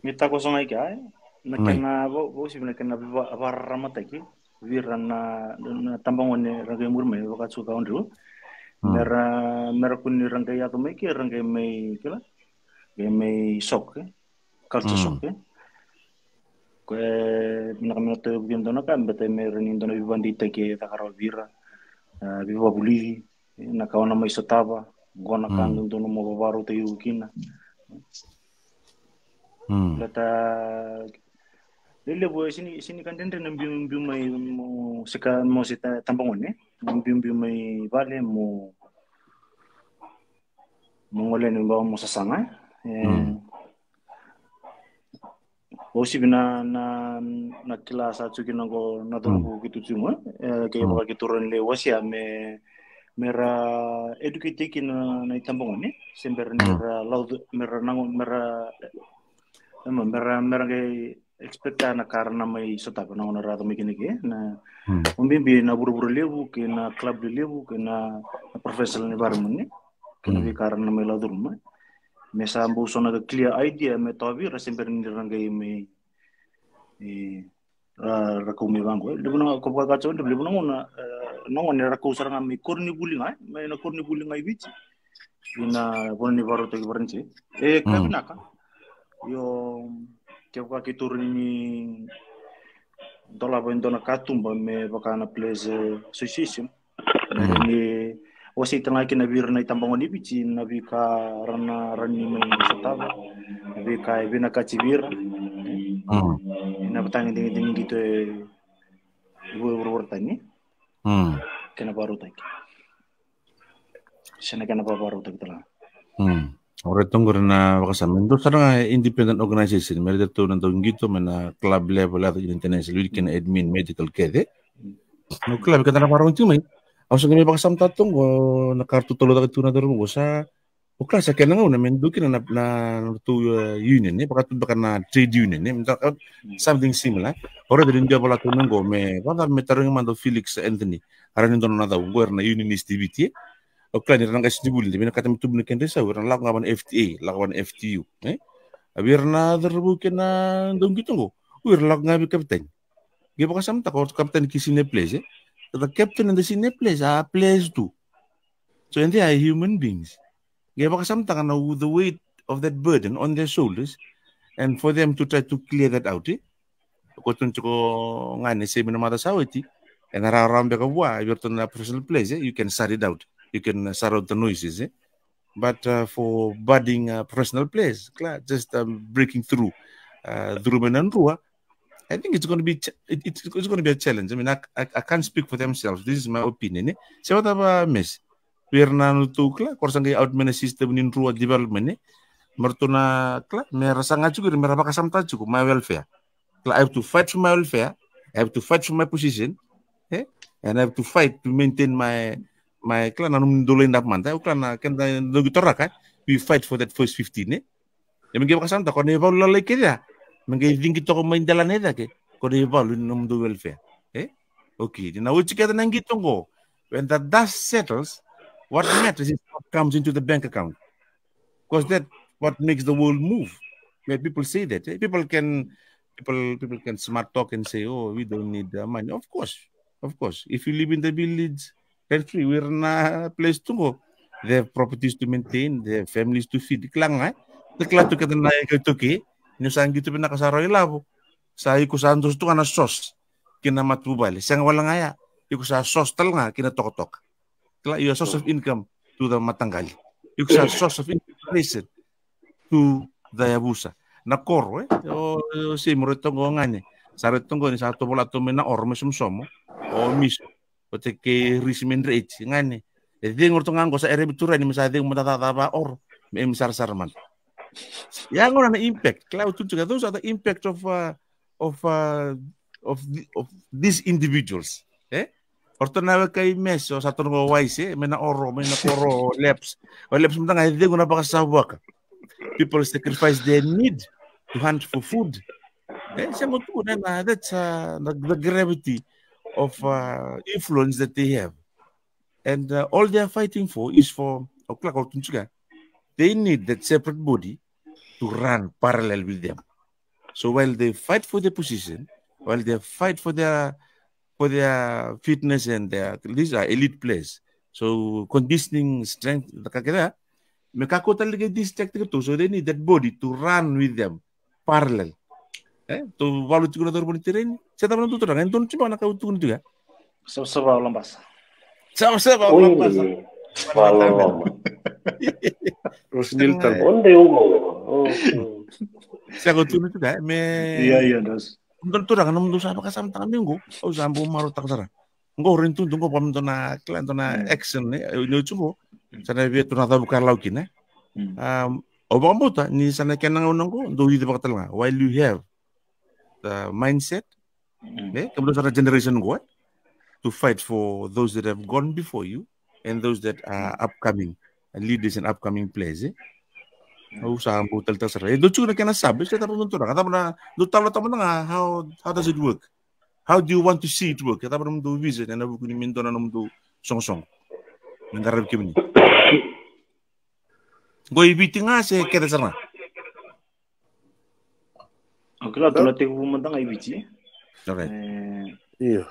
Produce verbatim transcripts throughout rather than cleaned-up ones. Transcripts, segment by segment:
Me takoso ga i kea, e? Na kena, vausivi na kena vakararamataki vei ira na, na tabagone ra qai muri mai, vakatsuka Andrew. Mera, mera kua ni ra qai yaco mai ke, ra qai mai kila. Qai mai shock, e? Culture shock, e? Ko e, vinaka me na tauyavu kina dua na ka, beta me ra ni dua na veivakadeitaki e caka rawa vei ira. Veivakavulici, na ka o na mai sotava, qo na ka dodonu mo vakarautaki iko kina. Leta lelevu e sini, sini ka dredre na biubiu mai mo se ka, mo se tabagone, mo biubiu mai vale, mo mo gole ni ba mo sasaga. E, vausivi na, na, na kila sa tsuki na qo na cauravou ki tu tsuga. E, ke vaka ke tu ra ni le wasia me, mera educate kina na itabagone se bera ni ra lau, mera nango, mera, ema, mera, mera qai expect na ka ra na mai sotava na gauna ra yaco mai kina ke, na, o bibi na vuravura levu ke na club lelevu ke na, na professional environment, e? Ke na veika ra na mai lau curuma. Me sa bau so na clear idea me tovi ra se bera ni ra qai mai, e, ra, ra kau mai vaqo. Levu na, ko vakatso, levu na gauna, e, na gauna ra kau sara ga mai koronivuli ga, e? Mai na koronivuli ga i Viti. Ina vanua ni vakarautaki Varanise. E ka vinaka. Io, kevaka keitou rawa ni dolava e dua na katuba me vaka na Players Association. Ni wasei tale ga kina vei ira na itabagone i Viti na veika ra na rawa ni mai sotava, na veika e vinakati vei ira. Ina vatagedegede ni qito e vuravura tani. Kena vakarautaki. Se na kena vakavakarautaki tale ga. Orait, oqori na vakasama. Dua sara ga independent organization, me ratou na dau qito mai na club level, yaco kina international, wili kina admin, medical, kece. Na club keda na vakarorogo tiko mai. Au sa qai mai vakasamataka toqo na ka ratou talaucaka tu na cauravou qo sa, o kila sa kena gauna me dua kina na, na, na ratou, e, union, e, vakatu beka na trade union, e, something similar. Orait, ni dua vola tu na qo me, vaka me tarogi mada o Felix Anthony. Era ni dua na cau qo era na unionist i Viti, e. O kila ni ra na qasenivuli, de vinakata me tubu na kedra isau, era na lako ga vua na F T A, lako vua na F T U, e? A vei ira na cauravou kei na dauqito qo, o ira lako ga vei kapitani. Qai vakasamataka o kapitani ki senior players, e? The captain and the senior players are players too. So, and they are human beings. Qai vakasamataka na the weight of that burden on their shoulders, and for them to try to clear that out, e? Ko tukuna tiko ga ni se mai na macawa sa oti, ena rawarawa beka vua, vei iratou na professional players, e? You can sort it out. You can, uh, sort out the noises, e? But, uh, for budding, uh, professional players, kila, just, um, breaking through, uh, through mai na drua, I think it's gonna be ch-, it, it's, it's gonna be a challenge. I mean, I, I, I can't speak for themselves. This is my opinion, e? Se vakacava, Messi? Vei ira na nodratou kila, ko ra sa qai out mai na system ni drua development, e? Me ratou na kila, me ra saga tiko, me ra vakasamataka tiko, my welfare. Kila, I have to fight for my welfare, I have to fight for my position, e? And I have to fight to maintain my, my kila, na nomudou line up mada, e? O kila na keda dauqito raka, e? We fight for that first fifteen, e? Ia me qai vakasamataka, ko na ivalu lalai kece ya, me qai ciqi toka mai delana i cake, ko na ivalu ni nomudou welfare, e? Okay, ni na oti kece na qito qo. When the dust settles, what matters is what comes into the bank account. Because that what makes the world move. When people say that, eh, people can, people, people can smart talk and say, "Oh, we don't need, uh, money." Of course, of course. If you live in the village, rent free, o ira na players tu qo, they have properties to maintain, they have families to feed. Kila ga, e? Kila tu kece na ika toki, ni sa qito vinaka sa rawa ilavo. Sa iko sa dusi tu ga na source ki na matavuvale. Sega wale ga ya, iko sa source tale ga ki na tokatoka. Kila, your source of income to the mataqali. Iko sa source of inspiration to the yavusa. Na koro, e? O, o Semi, o ira toqo ga ni. Sa ira toqo ni sa tovolea tu mai Naoro, mai Somosomo. O Miso. O Tekei, Risi, Medreti ga ni. E cegu o ira toqo ga qo sa ere me turaga ni me sa cegu mada cakacaka vakaoro. Me, me sarasara mada. Ia gona na impact. Kila, au tukuna tiko, those are the impact of, uh, of, uh, of the, of these individuals. E? O ratou na weka i Messi, o sa tu qo o Wise, e? Mai Naoro, mai na koro o Leps. O Leps mada ga e cegu na vakasavuaka. People sacrifice their need to hunt for food. E, sega tu na, na, that's, uh, the, the gravity of, uh, influence that they have. And, uh, all they are fighting for is for, o kila, ko tukuna tiko, they need that separate body to run parallel with them. So while they fight for their position, while they fight for their for their fitness and their, these are elite players. So conditioning, strength, the ka kece, me kakua tale ga ni distract keitou. So they need that body to run with them parallel. E, tou valu tiko na cauravou ni tereni. Se cava na dou turaga, e donu tiko na ka au tukuna tiko ya. Savasava o Labasa. Savasava o Labasa. Valoloma. Rosi Milton. Onde ugo. Se ka au tukuna tiko ya, me Ia, ia, das. Dou turaga, nomudou sa vakasamataka mai qo. Au sa bau marautaka sara. Qo rai tu qo, vaka me dua na kila, dua na action, e, ni oti qo. Sa na via tu na cavu ka lau kina. Um, au vakabauta ni sa na kena gauna qo dou cici vaka tale ga. While you have the mindset, e, kemudou sa na generation qo, e, to fight for those that have gone before you and those that are upcoming, leaders and upcoming players, e. Au sa bau taleitaka sara. E dou tiko na kena sub, e, se cava na dou turaga, cava na dou tala, cava na ga, how, how does it work? How do you want to see it work? E cava na nomudou vision ena vuku ni me dua na nomudou soqosoqo me qaravi kemuni? Qo i Viti ga se kece sara ga? Au kila tu na tekivu mada ga i Viti. Alright. E, Io.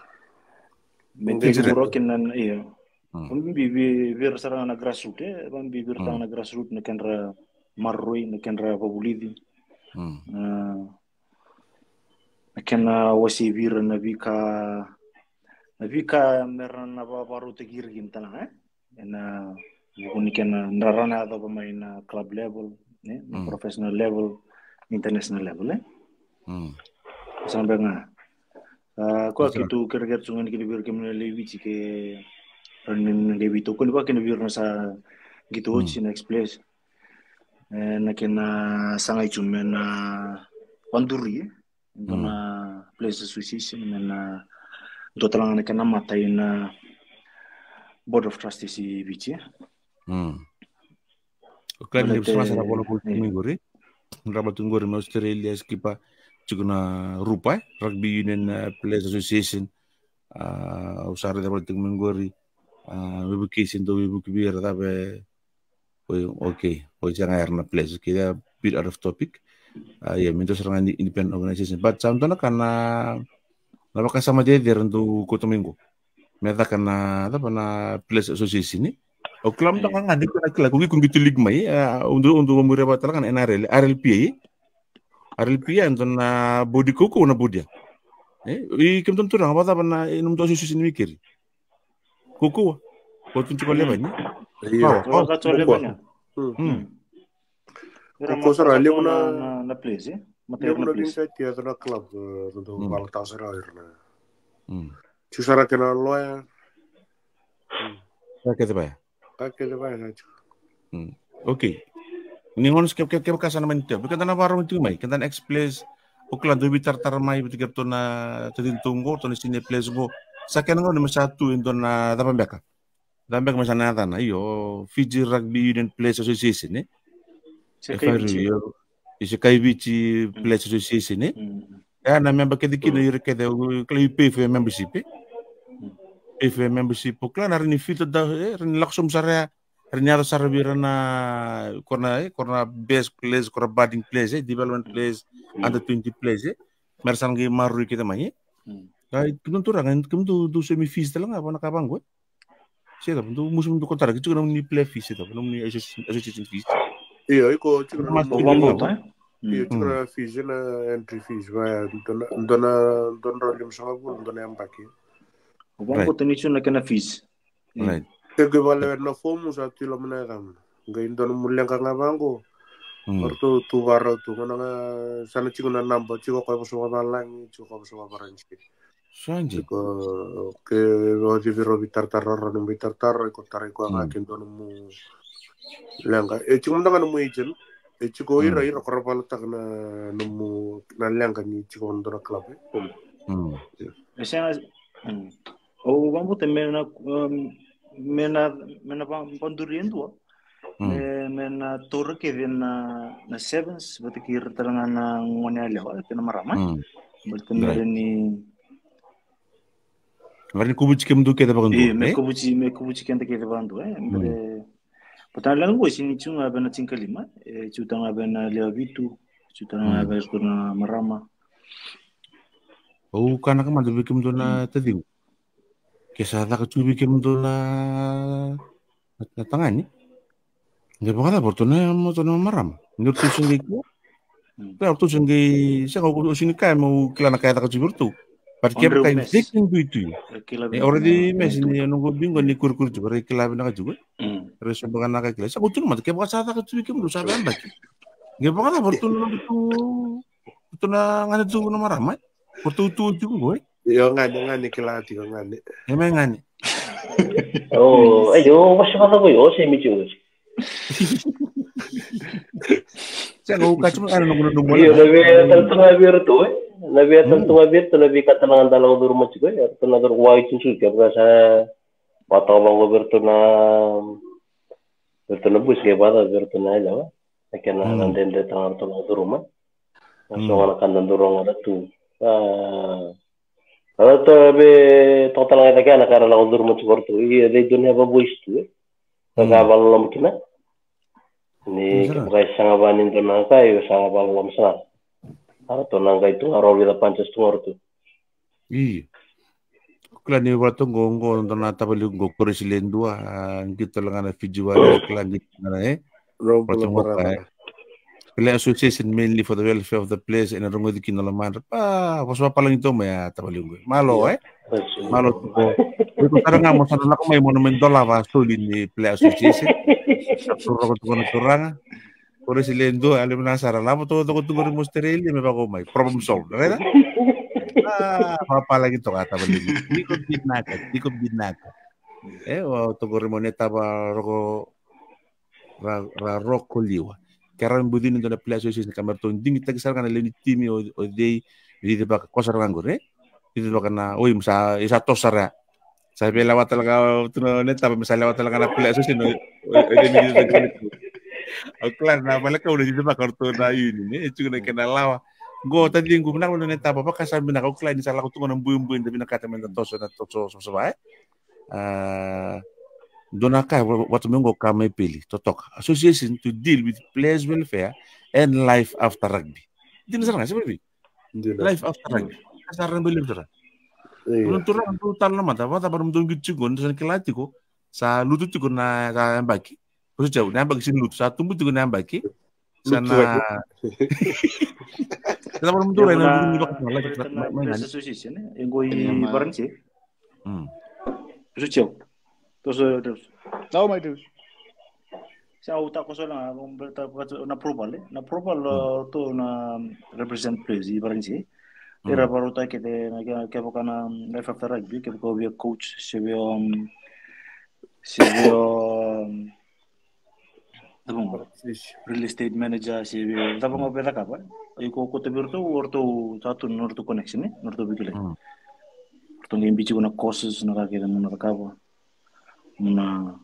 me Engage. tekivu roki na, io. Mm. Vakabibi vi-, vira sara ga na grassroot, e, vakabibi vira sara ga na grassroot, na kedra maroroi, na kedra vavulici. Mm. Na, na kena wasei vira na veika, na veika mera na va-, vakarautaki ira kina tale ga, e? Ena vuku ni kena rara na yacova mai na club level, ne? Na Mm. professional level, international level, e? Mm. Sa beka ga. A, koya keitou kerekere tu ga ni kina vei ira kemuni na lewe i Viti ke rawa ni qai veitokoni vaka kina vei ira na sa qito oti na next place. E, na kena sagai tu me na vaduri, e? Dua na players association, me na dua tale ga na kena mata ina Board of Trustees i Viti, e? Mm. O kila ni sa na volavola tiko mai qori. Drava tu qori mai Australia, Skipa, tiko na RUPA, e? Rugby Union, e, Players Association. A, au sa raica vata tiko mai qori. A, veivuke se dau veivuke vei ira cava e, oi, okay. Oi, sega era na players. Okay, a bit out of topic. A, ia, me dua sara ga ni independent organization. But sa dua na ka na, na vakasama cecere dau kauta mai qo. Me caka na, cava na Players Association, e? Au kila mada ga ni ko na kila, ko qi ko qito league mai, e, au dau, au dau muri vata tale ga na N R L, R L P A, e? R L P A, e dua na body kaukaua na body ya. E, i kemudou na turaga, vakacava na, e, nomudou association mai keri? Kaukaua. Ko tu tiko Levani? Io. Power, power. Ka tu Levani. Mm. Era Ko sara, mata levu na, na, na, na place, e? Mata levu na na place. liga kece na club, e, dau valataka sara ira na. Mm. Tiko sara kena loya. Sa kece vaya. Ka kece vaya na tiko. Mm. Okay. Ni gauna ke, ke, kevaka sa na mani tiko. Keda na vakarorogo tiko mai. Keda na ex-players. O kila dau veitaratara mai vei keda na tacina tu qo, tu na senior players qo. Sa kena gauna me sa tu e dua na cava beka. Cava beka me sa na yacana. Io, Fiji Rugby Union Players Association, e? Se F R U, kai Viti. Io, se kai Viti Players Association, e? Mm. Ya na member kece kina ira kece, o kila you pay for your membership, e? Pay for your membership, o kila na rawa ni filter da, e, rawa ni lako sobu sara ya, rawa ni yaco sara vei ira na, ko na, e, ko na best players, ko na budding players, e, development players, under twenty players, e? Me ra sa na qai maroroi kece mai, e? Ai, kemudou turaga, kemudou dau saumi fees tale ga, vaka na ka vaqo, e? Se cava, dou musu, dou kotara, tiko na nomuni player fees, se cava, nomuni association, association fees. Io, iko tiko na Mas nomuni. O vambuta, e? Io, tiko na fees, na entry fees, va, dua na, dua na, dua na drau limasagavulu, dua na yabaki. O vambuta ni tu na kena fees. Right. Ke qai vale na fomu sa tu i loma na yacamuna. Qai dua nomu leqa ga vaqo. Ratou tu varau tu, gauna ga sa na tiko na naba, tiko koya vosa vakavalagi, tiko koya vosa vakaVaranisi. Sa dina. Tiko, ke o civi rau veitaratara, rau nomu veitaratara, iko tarai koya ga ke dua nomu leqa. E tiko mada ga nomu agent, e tiko ira, ira ko ra valataka na nomu, na leqa ni tiko na dua na club, e. Mm. E sega, mm. O vambuta me na, um, me na, me na va-, vaduri e dua. Mm. Me, me na taura kece na, na sevens, vata kei ira tale ga na gone yalewa, kei na marama. Mm. Baleta me rawa ni, me rawa ni kovuti kemudou kece vakadua, e, me kovuti, me kovuti keda kece vakadua, e. Mm. Baleta na leqa qo e sega ni tu ga vei na tinikalima, e tu tale ga vei na lewe vitu, Tiko tale ga na vei ratou na marama. Au kaya mada vei kemudou na taciqu. Ke sa caka tiko vei kemudou na, na, na tagane. Qai vakacava o ratou na, o ratou na marama? Ni o ratou se qai kila. Kila o ratou se qai, sega, au sega ni kaya meu kila na ka e caka tiko vei ratou. But ke vaka they can do it to you. E already mess ni noqu biqo ni kurikuri tiko, ra kila vinaka tiko. Ra so beka na ka kila. Sa ko tu na mata, ke vaka sa caka tiko vei kemudou sa vei yabaki. Qai vakacava o ratou na, o ratou na gane tu na marama, e? O ratou tu tiko qo, e? Io, gane, gane kila tiko, gane. E mai gane. O, io, vasi vata ko io, se mi tiko. Sega, au kaya tiko, ana noqu, noqu, io, na via tale tu ga vei iratou, e? Na via tale tu ga vei iratou na veika tale ga da lako curuma tiko, e? Ratou na curu wai tiko, ke vaka sa vata vaqo vei iratou na, vei iratou na busi, ke vata vei iratou na yalewa. Na kena, na dredre tale ga ratou lako curuma. Na so ga na ka da dau rogoca tu. A, ratou vei toka tale ga i cake na ka era lako curuma tiko ratou. Ia, they don't have a voice tu, e. Ka vakaloloma kina. Ni ke vaka e sega vaka ni dua na ka, e sega vakaloloma sara. A ratou na qai tu ga rawa vica punches tu ga ratou. Io. Kila ni vaka toka qo, qo dua na tavalequ qo, Koresi Ledua, a, qito tale ga na Fiji Warriors, kila qito tale ga na, e? Vaka toka qo, e? Player Association mainly for the welfare of the players, ena rogoci kina na lomadra. Pa, vosa vapalagi toka mai a tavalequ. Malo, e? Malo toka. Iko sara ga mo sa na lako mai mo na mai dolava a soli ni Player Association. Sa tu rogo toka na turaga. Koresi Ledua, a levu na sara, lavo toka, toka tu qori mai Australia, me vako mai. Problem solved, right? A, vapalagi toka tavalequ. Tiko vinaka, tiko vinaka. E, o toka qori mai Netaba Roko, ra, ra Roko Liwa. Ke ra bucini dua na Player Association, ka me ratou digitaki sara ga na lewe ni timi o, o cei, cicivaka, ko sara ga qori, e? Cicivaka na, oi, sa, e sa toso sara ya. Sa via lewa tale ga tu na Netaba, me sa lewa tale ga na Player Association, o, o, o, o, au kila na vale kau na cicivaka o ratou na union, e, tiko na kena lawa. Qo taciqu, vinaka na Netaba, vaka sa vinaka, au kila ni sa lako tu ga na buibui, da vinakata me da toso, na toso, so, so, va, e? A, dua na ka, va, vata mai qo ka mai Pele, totoka. Association to deal with players welfare and life after rugby. Dina sara ga, se vei? Life after rugby. Sa rugby life sara. Io. Dua na turaga, dua tale na mata, vata, vata, dua qito tiko, ni sa na kila tiko, sa lutu tiko na, na yabaki. Vosoti au, na yabaki sega ni lutu, sa tubu tiko na yabaki. Sa na. Sa na vara mudu rai na lutu ni vaka. Association, e? E qo i Varanise. Vosoti au. Toso, toso. Au mai toso. Sa au ta koso na, na profile, e? Na profile, to na represent players i Varanise. Era varauta kece na ke, kevaka na life after rugby, kevaka o via coach, se via, um, se via, um, cava qo, real estate manager, se via, cava qo o via cakava. Iko kauta vei iratou, o ratou sa tu na nodratou connection, e? Nodratou veikilai. Ratou qai biuti iko na courses, na ka kece mo na cakava. Mo na,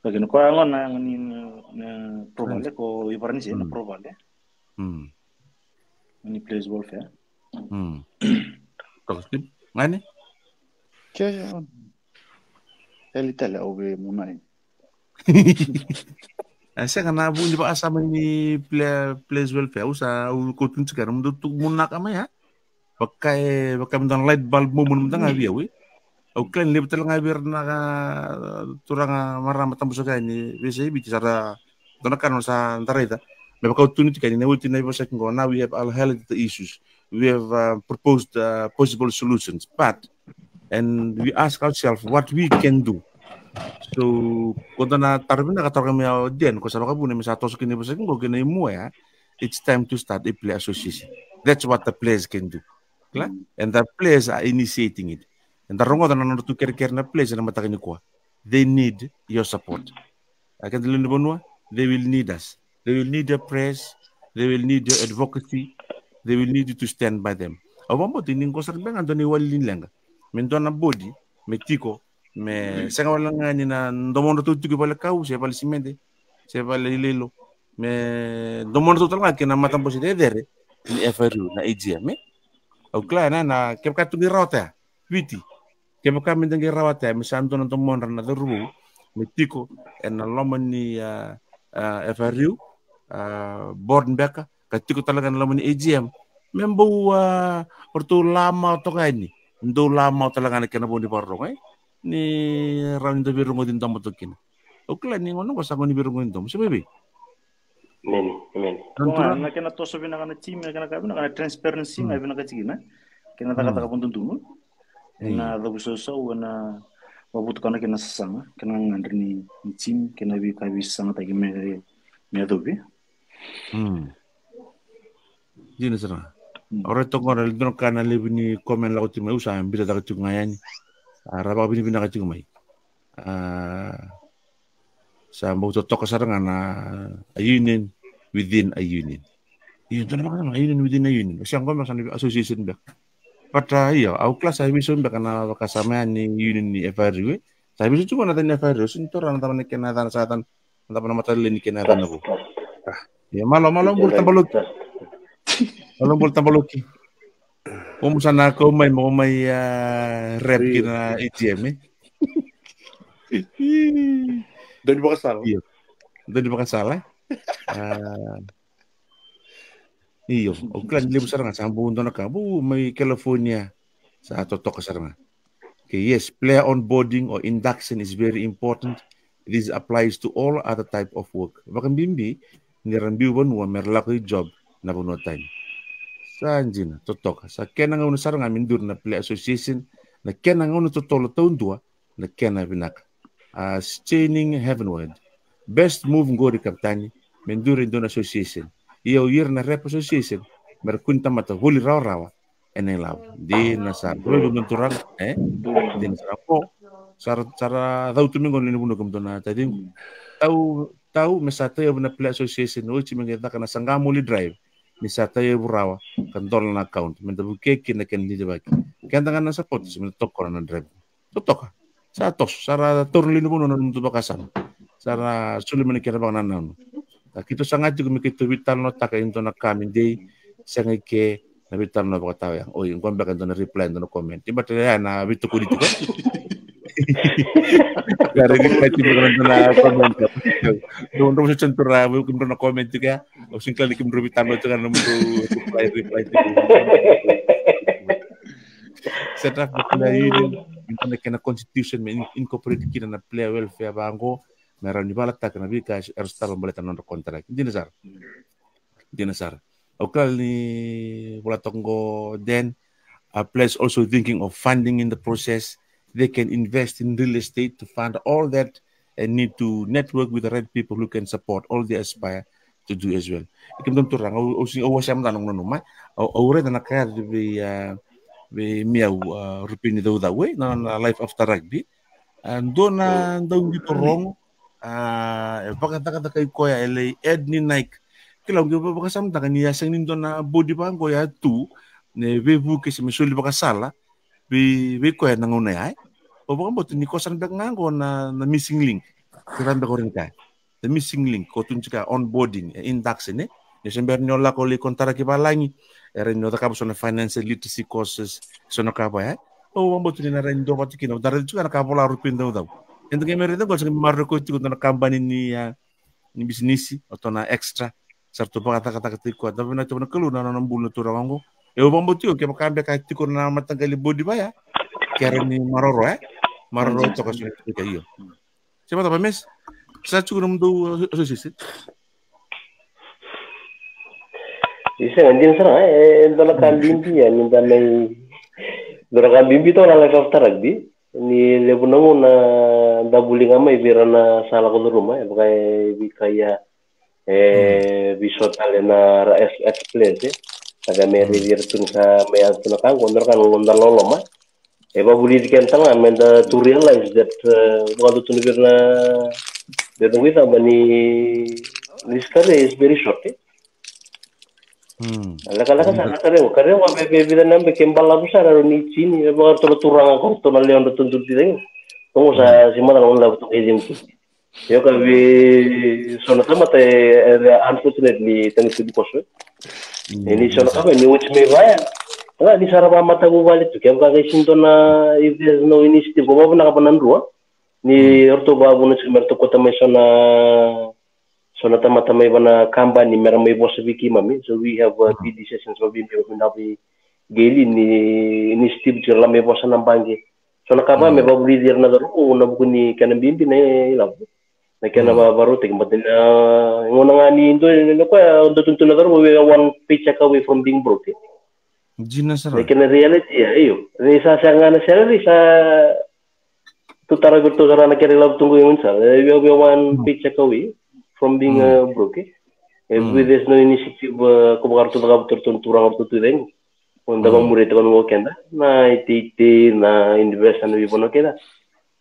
ka kece, koya gona na, na, na profile, ko i Varanise, na profile. Ni players welfare. Toka tiko. Gani? Ke, eli tale au vei munai. E sega na vu ni vakasama ni play-, players welfare. Au sa, au kauta tiko na mudou tu munaka mai, a? Vaka e, vaka me dua na light bulb moment mada ga vei au, e. Au kila ni levu tale ga vei ira na ka, turaga, marama, tabu saka yani veiyasai Viti sa ra, dua na ka na sa da raica. Me vaka au tukuna tiko yani na oti na ivosaki qo, now we have highlighted the issues. We have, uh, proposed, uh, possible solutions. But, and we ask ourselves what we can do. So, ko dua na taro vinaka taro mai o Dian, ko sa vakavuna me sa toso kina ivosaki qo kina i mua ya. It's time to start a player association. That's what the players can do. Kila? And the players are initiating it. And da rogoca na nodratou kerekere na players ena mataka nikua. They need your support. A keda lewe ni vanua, they will need us. They will need your prayers. They will need your advocacy. They will need you to stand by them. Au vakabauta ni qo sara beka ga dua na iwali ni leqa. Me dua na body me tiko, me sega wale ga ni na domodratou tiko i vale kau, se vale simede, se vale iloilo. Me domodratou tale ga kei na matabose cecere ni F R U, na A G M, e? Au kila na, na kevaka tu qai rawata ya, Viti. Kevaka me da qai rawata ya, me sa dua na domodra na cauravou me tiko ena loma ni, a, a, F R U, a, board beka, tiko tale ga na loma ni A G M, me bau, a, o ratou lama toka yani, dou lama tale ga na kena vo ni vakarorogo, e? Ni rawa ni da veirogoci domo toka kina. Au kila ni gauna qo sa gauna ni veirogoci domo, se vei vei? Amen, amen. Tua ga na kena toso vinaka na team, na kena ka vinaka, na transparency ga vinaka tiko kina. Kena cakacaka vakadodonu. Ena cavusausau, ena vavutukana kei na sasaga, kei na gagadre ni, ni team, kei na veika veisasagataki me, me yacovi. Dina sara ga. Alright, toka qo na dua na ka na levu ni comment lako tiko mai, au sa biuta cake tiko ga yani. A, ra vakavinavinaka tiko mai. A, sa bau totoka sara ga na a union within a union. Io, dua na vaka sara ga, union within a union. Au sa qo me sa na association beka. But, a, io, au kila sa veisau beka na vakasama ya ni union ni F I R U, e. Sa veisau tiko na yaca ni F I R U, au sega ni taura na cava na kena yacana sa yacana, na cava na mataqali ni kena yacana vou. A, io, malo, malo bula Tabaloki. Malo bula Tabaloki. Mo sa na kau mai, mo mai, a, rep ki na A G M, e? Dua ni vakasala. Io. Dua ni vakasala, e? A, io, au kila ni levu sara ga sa bau dua na ka, bau mai California, sa totoka sara ga. Okay, yes, player onboarding or induction is very important. This applies to all other type of work. Vakabibi ni ra biu vanua me ra lako i job na vanua tani. Sa dina, totoka. Sa kena gauna sara ga me duri na player association, na kena gauna totolo taudua, na kena vinaka. A, straining heavenward. Best move qori, kapitani, me duri e dua na association. Ia o ira na rep association, me ra kua ni tamata voli rawarawa ena ilavo. Dina sara. Vei dua na turaga, e? Dina sara. Ko, sa ra, sa ra cau tu mai qo na lewe ni vanua kemudou na taciqu. Tau, tau me sa tauyavu na player association, oti me qai caka na Sagamuli Drive. Ni sa tauyavu rawa, ka dola na account. Me da vukei kina na kena cicivaki. Keda ga na supporters, me da tokona na drive. Totoka. Sa toso, sa ra taura na lewe ni vanua na nomudou vakasama. Sa ra soli mai na kena vakanananu. A, keitou saga tiko me keitou veitalanoataka e dua na ka me dei, sega i ke na veitalanoa vakatawa ya. Oi, qo beka e dua na reply, e dua na comment. Ni bata ya na veitokoni tiko. Ka ra reply tiko na dua na comment. Dou, dou sa tiko ra, kemudrau na comment tiko ya. Au sega ni kila ni kemudrau veitalanoa tiko na nomudou reply, reply tiko. Set up the player union, me dua na kena constitution, me in-, incorporate kina na player welfare vaqo, me rawa ni valataka na veika era sotava baleta na nodra contract. Dina sara. Dina sara. Au kila ni vola toka qo, then, a players also thinking of funding in the process. They can invest in real estate to fund all that and need to network with the right people who can support all they aspire to do as well. E kemudou na turaga, au, au sega, au wasea mada na noqu nanuma. Au, au raica na ka yaco vei, a, vei Miau, a, Rupeni Caucau, e, na, na life after rugby. A, dua na dau qito rogo, a, e vakacakacaka i koya, e lai add ni Nike. Kila, au qai vakasamataka ni a sega ni dua na body vaqo ya tu, ne veivuke se me soli vakasala vei, vei koya na gauna ya, e. Au vakabauta ni ko sa na beka ga qo na, na missing link. Kila beka o ira ni kaya. The missing link, ko tukuna tiko ya onboarding, e, induction, e. Ni se bera ni o lako lai konitaraki valagi, e rawa ni o cakava so na financial literacy courses, so na ka vaya, e. Au vakabauta ni na rawa ni duavata kina, au da raica tiko ya na ka vola Rupeni Caucau. Eda qai mai raica qo, sa qai maroroi koya tiko dua na kabani ni, a, ni bisinisi, o ratou na Extra. Sa ratou vakacakacaka tiko, da vinaka tiko na Kalou na nona bula na turaga oqo. E, au vakabauta tiko, kevaka beka tiko na mataqali body vaya, ke rawa ni maroroya, e? Maroroya toka so na tiko, io. Se vata pa Mes, sa tiko nomudou, a, association? Isa, dina sara, e, e dua na ka bibi ya, ni da mai, dua na ka bibi toka na life after rugby. Ni levu na gauna da vuli ga mai vei ira na sa lako curuma, e vaka e vei Kaia, e vei so tale na ra ex, ex players, e. Sa qai mai raici ira tu ni sa mai yaco tu na ka qo, dua na ka na noda loloma. E vavulici keda tale ga me da to realize that, e, vakadodonu vei ira na, vei ira na guitaba ni, this career is very short, e. Lekaleka sara na karewa, karewa me, me vica na yabaki e balavu sara, rawa ni tini, me vaka ratou na turaga qo, ratou na lewe, ratou duri tiko. Togo sa, si mada na gauna lavo toka i cima tu. Io, ka vei so na tamata e, e, unfortunately, tagi tu ni koso, e. E, ni so na tamata ni oti mai vaya. Ga ni sa ra vakamatavuvale tu, kevaka qai sega ni dua na, if there's no initiative, ko vakavinaka vua na drua. Ni ratou vakavuna tiko me ratou kauta mai so na, so So na tamata mai vana kabani me ra mai vosa vei keimami. So we have uh, P D sessions vakabibi vakabibi na vei geli ni ni Steve tiko la mai vosa na baqe. So na ka va me vavulici ira na cauravou na vuku ni kena bibi na ilavo. Na kena va varautaki but na gona ga ni dua na koya dua tuntuna cauravou we are one paycheck away from being broke. Dina sara. Na kena reality ya io. Ni sa sa ga na salary sa tutara virtu sara na kena ilavo tuqu i sa we are one paycheck away from being uh, broke. If we, there's no initiative uh, ko vakarautaka vata ratou na turaga ratou tu cegu. O da vamuria tiko na keda na iteite na invest na veivanua keda.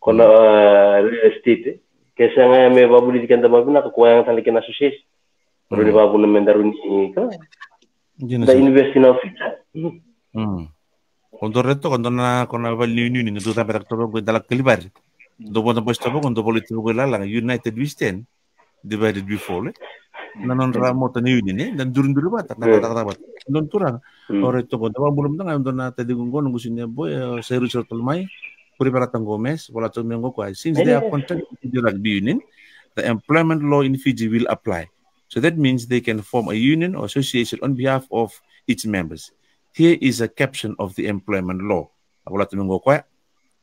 Ko na uh, real estate ke sega ya me vavulici keda vavinaka ko yaga tale kena association. Rau ni vavuna me daru ni ka Dina da sara. Invest in our future. Mm. Ko dou raica toka dou na ko na vale ni union ni dou tabetaka toka ko dala kalivari. Dou voda boys toka ko dou vale toka ko lalaga united we stand, divided we fall. Na nodra moto ni union e da duriduri vata na vata vata. Dou turaga. O raica toka dou vabula mada ga dou na taciqu qo noqu senior boy Sairusi Rotolomai. Purivarata Gomez, vola toka me qo koya. Since they are contracted to the rugby union, the employment law in Fiji will apply. So that means they can form a union or association on behalf of its members. Here is a caption of the employment law. A vola tu me qo koya.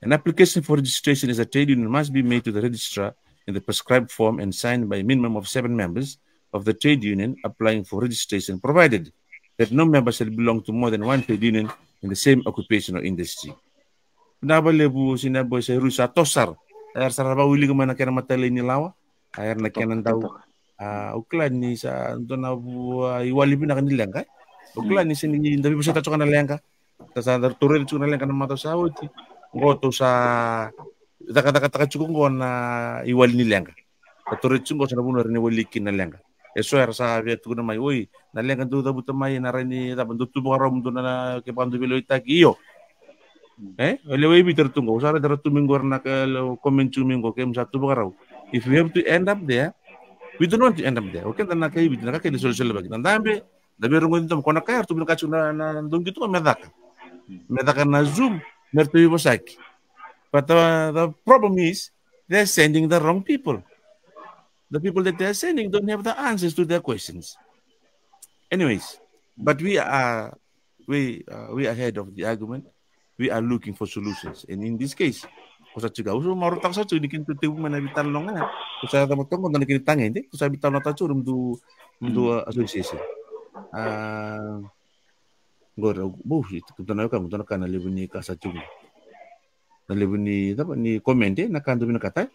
An application for registration as a trade union must be made to the registrar in the prescribed form and signed by a minimum of seven members of the trade union applying for registration, provided that no member shall belong to more than one trade union in the same occupation or industry. Na valevu sina boy sa rusa tosar. Era sa ra vawilika mai na kena matalai ni lawa. A era na kena dau. A o kila ni sa dua na vua iwali vinaka ni leqa. O kila ni sa ni da vivosata tiko na leqa. Ta sa da toroi tiko na leqa na mata sa oti. Qo tou sa cakacakataka tiko qo na iwali ni leqa. Ka toroi tiko qo sa na vuna era ni wali kina na leqa. E so era sa via tukuna mai, oi, na leqa dou cavuta mai na rai ni cava dou tu vakarau mo dou na ke vaka dou veilewaitaki io. E o lewa i Viti era tu qo, au sa raica era tu mai qo era na ka comment tu mai qo ke mo sa tu vakarau. If we have to end up there, we don't want to end up there. O keda na kai Viti na ka keda solesolevaki na dabe da veirogoci doma ko na kai era tu mai na ka tiko na dou qito me caka me caka na Zoom me ra tu i vosaki. But the, the problem is they're sending the wrong people. The people that they're sending don't have the answers to their questions. Anyways, but we are we uh, we are ahead of the argument. We are looking for solutions. And in this case, ko sa tiko uso maro tako sa tiko ni kini tu tevu mai na vital longa. Ko sa tamo tongo na kini tange ndi. Ko sa vital na tatu mdu mdu association. Ah, qori bu itu kutana ka mdu na kana levu ni ka sa tiko. Na levu ni tapa ni comment e na ka dou vinakata.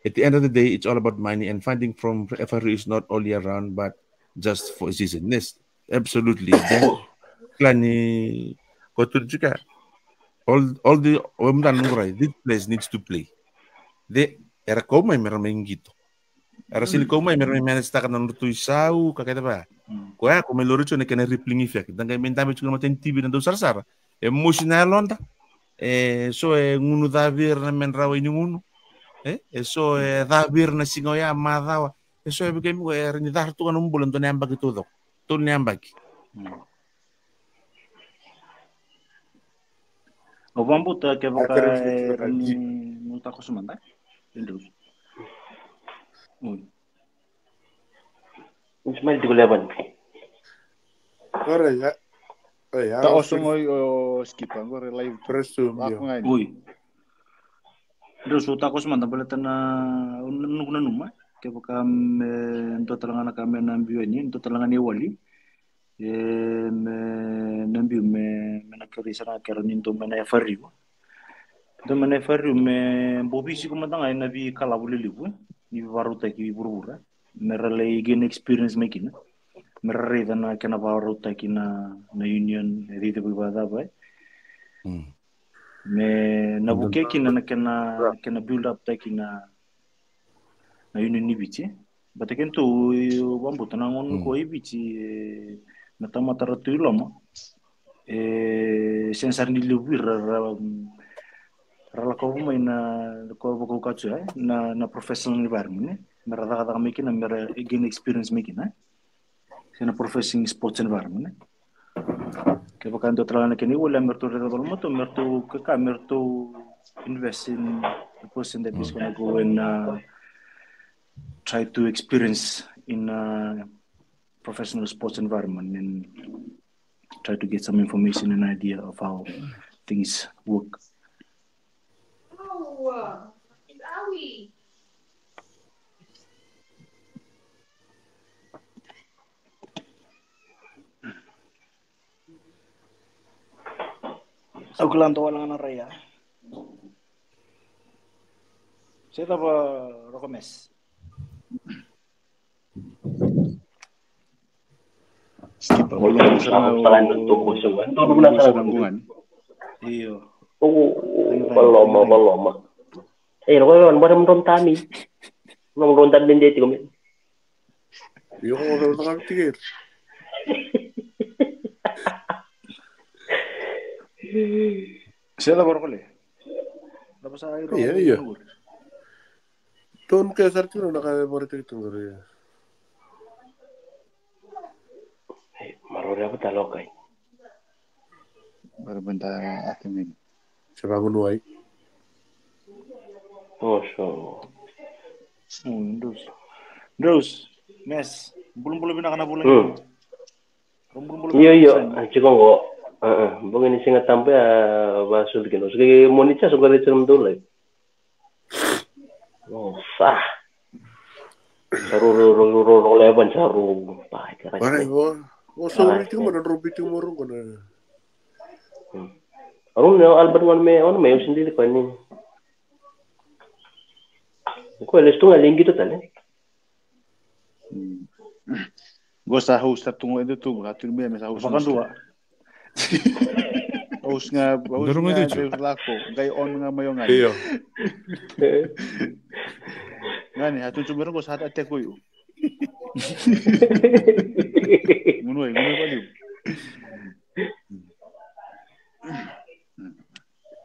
At the end of the day, it's all about money and funding from F R U is not all year round but just for a season. Yes, absolutely. Then kila ni ko tu tiko all all the o mda nungurai this place needs to play. De era kau mai mera mai qito. Era sini kau mai mera mai manage taka na nodratou isau ka keda va. Koya ko mai lori tiko na kena rippling effect. Da qai mai dabe tiko na mateni T V na dau sarasara. E mosi na yaloda. E so e gunu ca vei ira na medrau i ni gunu. E e so e ca vei ira na siga oya macawa. E so e vei kemi ko era ni ca tu na bula dua na yabaki taucoko. Tolu na yabaki. Au vabauta kevaka e rawa ni takoso mada. Oi. Ismail tiko levan. Ora ya. Oi ya. Ta oso ngoi o skipa ngore live. Presume yo. Oi. Dou so takoso mada baleta na nuku nanuma kevaka me dua tale ga na ka me na biu yani dua tale ga na iwali. E me na biu me me na keri sara kera ni dou me na F R U. Dou me na F R U me bovisi ko mada ga ina vi kalavu lilivu ni varautaki vuravura. Me ra lai gain experience mai kina. Me ra raica na kena varautaki na na union e cici vei vacava e. Me na vuke kina na kena kena build up taki na na union ni Viti. Bata kena tou vabauta na gona ko i Viti na tamata ra tu i loma. E sensar ni levu ira ra ra lako mai na ko vakau katu e na na professional environment ne. Me ra cakacaka mai kina me ra gain experience mai kina. Se na professional sports environment ne. Kevaka dua tale ga na kena iwali a me ratou raica valomatou me ratou kaka me ratou invest in a person that is gonna go and uh, try to experience in a professional sports environment and try to get some information and idea of how things work. Au kila dua wale ga na rai ya. Se cava, Roko Mes? Io. Valoma, valoma. E, Roko, e, bora mo dou tami. Mo dou tami de tiko me. Io, ko dou tami tiko. Se cava, Roko Le? Cava sa, Roko? Io, io. Tonu ke sara tiko na ka e vakaraitaki tu qori. Ei, maroroi a vata lokai. Bara benda ate mini. Se vagunu ai. Oso. Mm, Rose. Rose, Mes, bulabula vinaka na vula. Mm. Io, io, a tiko qo. Bogi ni Siga Tabu ya, vasucu kina. Oso ke moni cha, so qo recha na mdulai. Osa. Sa ro, ro, ro, ro, ro, ro, levan sa ro. Pai, kara. Ora, vo, vo sa ro tiko mo na ro biti mo ro ko na. Aro na Albert wan me, wan me, o sindi ko ni. Ko le stunga lingi to tale. Qo sa host tu qo e dua tu, a tu me me sa host. Vakadua. Host ga, host ga, Deus lako, qai on ga mai o ga. Io. Gani, a tu tu me qo sa ta te koyu. Gunu ai, gunu ai valiu.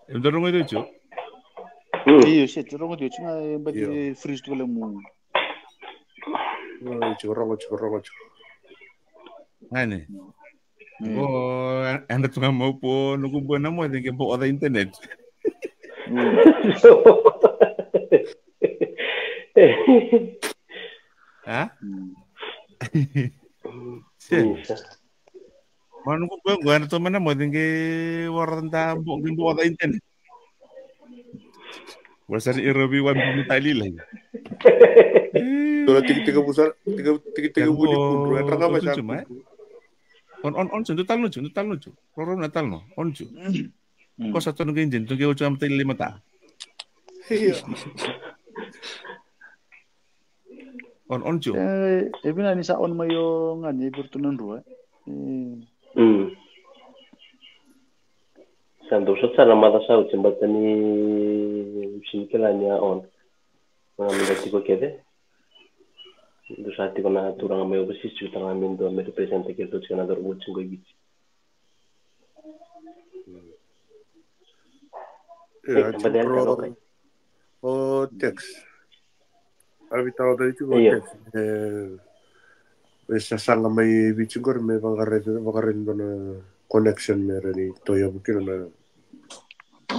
E dua rogo i dua tiko? Io, se tu rogo i dua tiko, ga e bati freeze tu vale mu. Rogo tiko, rogo tiko, rogo tiko. Gani. Ko eda tu ga mau po, noqu bua na moce qe bokoca internet. A? Se. Ma noqu bua qo ena tomana moce qe warada bo qe bokoca internet. Wala sara ira vei wa mi talilai. Tola tiki tiki vusa, tiki tiki tiki vuli kudru, e traka mai sa kudru. On on on su, dua tale noqu, dua tale noqu. Roro na tale no, on su. Ko sa tonu qai jin, tu qai otu am talilai mata. Io. On, on tiko. E, e vinaka ni sa on mai o Gani, e vei iratou na drua, e. Mm. Sa dou sota sara na maca sa oti, baleta ni sega ni kila ni a on. Ga me da tiko kece. Dou sa tiko na turaga mai overseas, tiko talega me dua me represent-taki iratou tiko na cauravou tiko i Viti. Io, a tiko o Tex. A veitawa tale tiko o Tex. E, e sasaga mai Viti qori me vaqarai, vaqarai dua na connection me rawa ni toyavu kina na,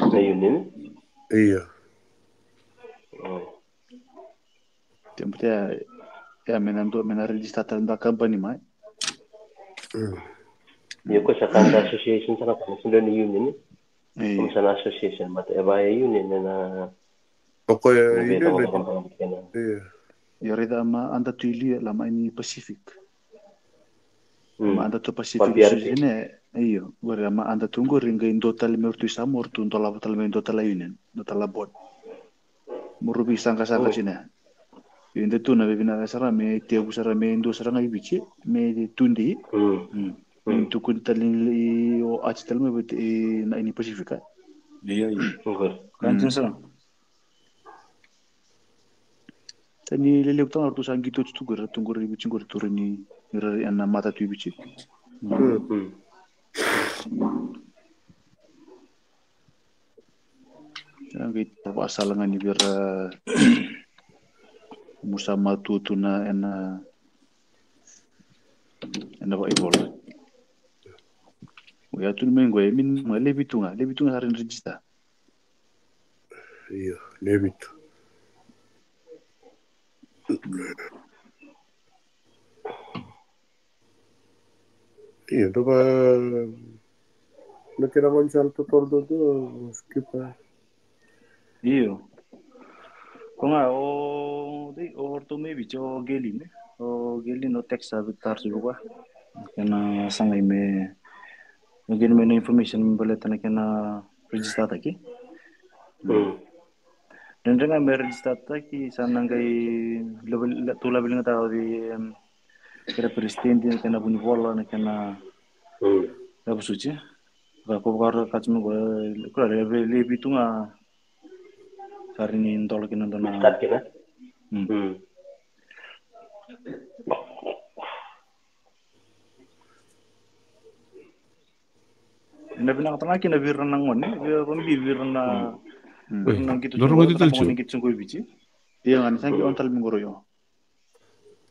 na union. Io. Tiko ya, ya me na dua, me na register tale dua company mai. Mm. Io, ko sa ka da association sa na ka, sega ni union, e? Io. Ko sa na association, but e va e union, e na. O koya e union, e? Io. Io, raica ma anda tu i liu, la mai ni Pacific. Mm. Ma anda tu Pacific Association, e, io. Qori ma anda tu qori qai dua tale me ratou i Samoa, ratou dolava tale me dua tale union, dua tale board. Mo rau veisaqasaqa tiko ya. Io, eda tu na veivinaka sara me tevu sara me dua sara ga i Viti me tudei. Mm. Mm. Mm. Tukuni tale ni o ati tale me vei na ini Pasifika. Io, io. Ka dina sara. Sa ni lelevu tale ga ratou sa qito tu qori, ratou qori i Viti qori, tu rai ni ira ena mata tu i Viti. Mm. Mm. Sa qai vakasala ga ni vei ira mu sa matua tu na ena, ena vakaivola. O ya tu ni mai qo e mini ma levi tu ga, levi tu ga sa rai ni register. Io, levi tu. Io, dua va na kena gaunisala totolo dodonu, skipa. Io. Ko ga o dei o ratou mai Viti, o Gelin, o Gelin o text a veitarogi vua. Kena sagai me o Gelin me na information me baleta na kena register taki. Dredre ga me register taki, sa na qai tou laveligataka vei kena president, na kena vunivola, na kena vosoti. Ka ko vakara ka tiko me ko kura levi tu ga. Sa ri ni dola kina dona. Start kina. Ena vinakata ga kina vei ira na gone, vei ira na vei ira na qito tiko qo i Viti. Ia ga ni sa qi on tale mai qori.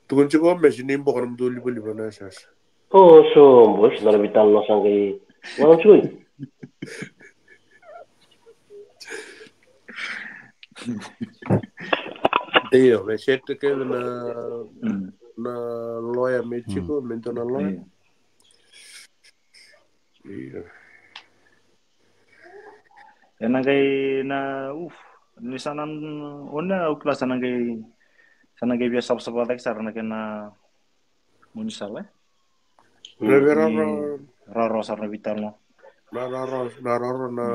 Tukuni tiko o Mesi ni boka na mudu livaliva na yasayasa. O so boys, na ravi tale na sa qai gona tiko. Io, me sete kece na na loya me tiko, me dua na loya. Io. Ena qai na uf ni sa na ona au kila sa na qai sa na qai via savasava cake sara na kena gaunisala. Na vei raro raro sara na veitalanoa. Na raro na raro na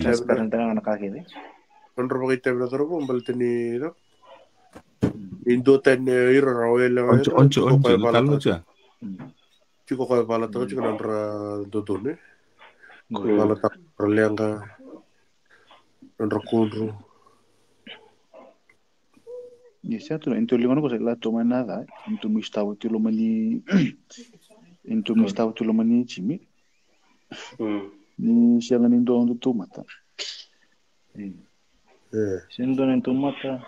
transparent na ka kece. Nodra vakaitavi na cauravou baleta ni dua tani ira ra oya lewa. Onse onse onse talo tia. Tiko koya valataka tiko na nodra dodonu e. Koya valataka nodra leqa, nodra kudru. Ni sa tu na intu ligona ko sa la tu mai na ca intu mi stava tu loma ni intu mi stava tu loma ni jimi. Ni sega ni dua na tou mata. Sega ni dua na tou mata.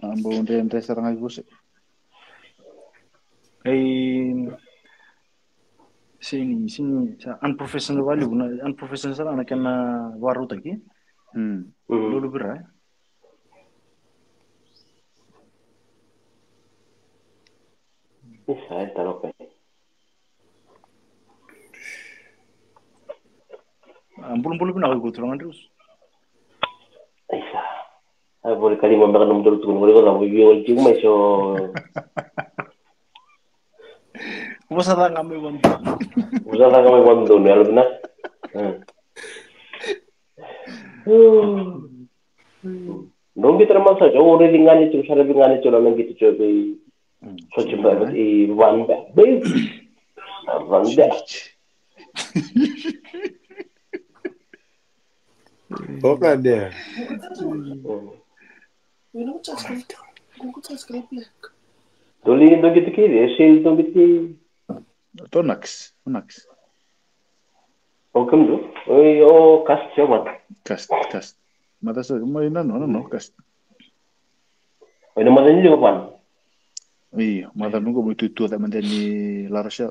A bau dredre sara ga i vose. Ei, sini sini sa unprofessional valiu na unprofessional sara na kena varautaki. Lulu vira. Isa e talo pe. A bulubulu vinaka iko turaga Andrews. Isa. A vori kalima beka na mudolu tukuna vori ko sa vori via wali tiko mai so. Vosa ca ga mai vanua. Vosa ca ga mai vanua ni yalo vinaka. Dou qito na masa tiko, au raici ga ni tiko, sa raici ga ni tiko na qito tiko vei. Soti ba i van ba. Van ba. Oka dea. Doli doli tiki, e sei doli tiki. To nax, nax. O kam do. Oi, o cast se wan. Cast, cast. Mata sa, ma ina no, no, no, cast. Oi, na mata ni ko pan. Io, mata nungo mo tutu ta mata ni la rocha.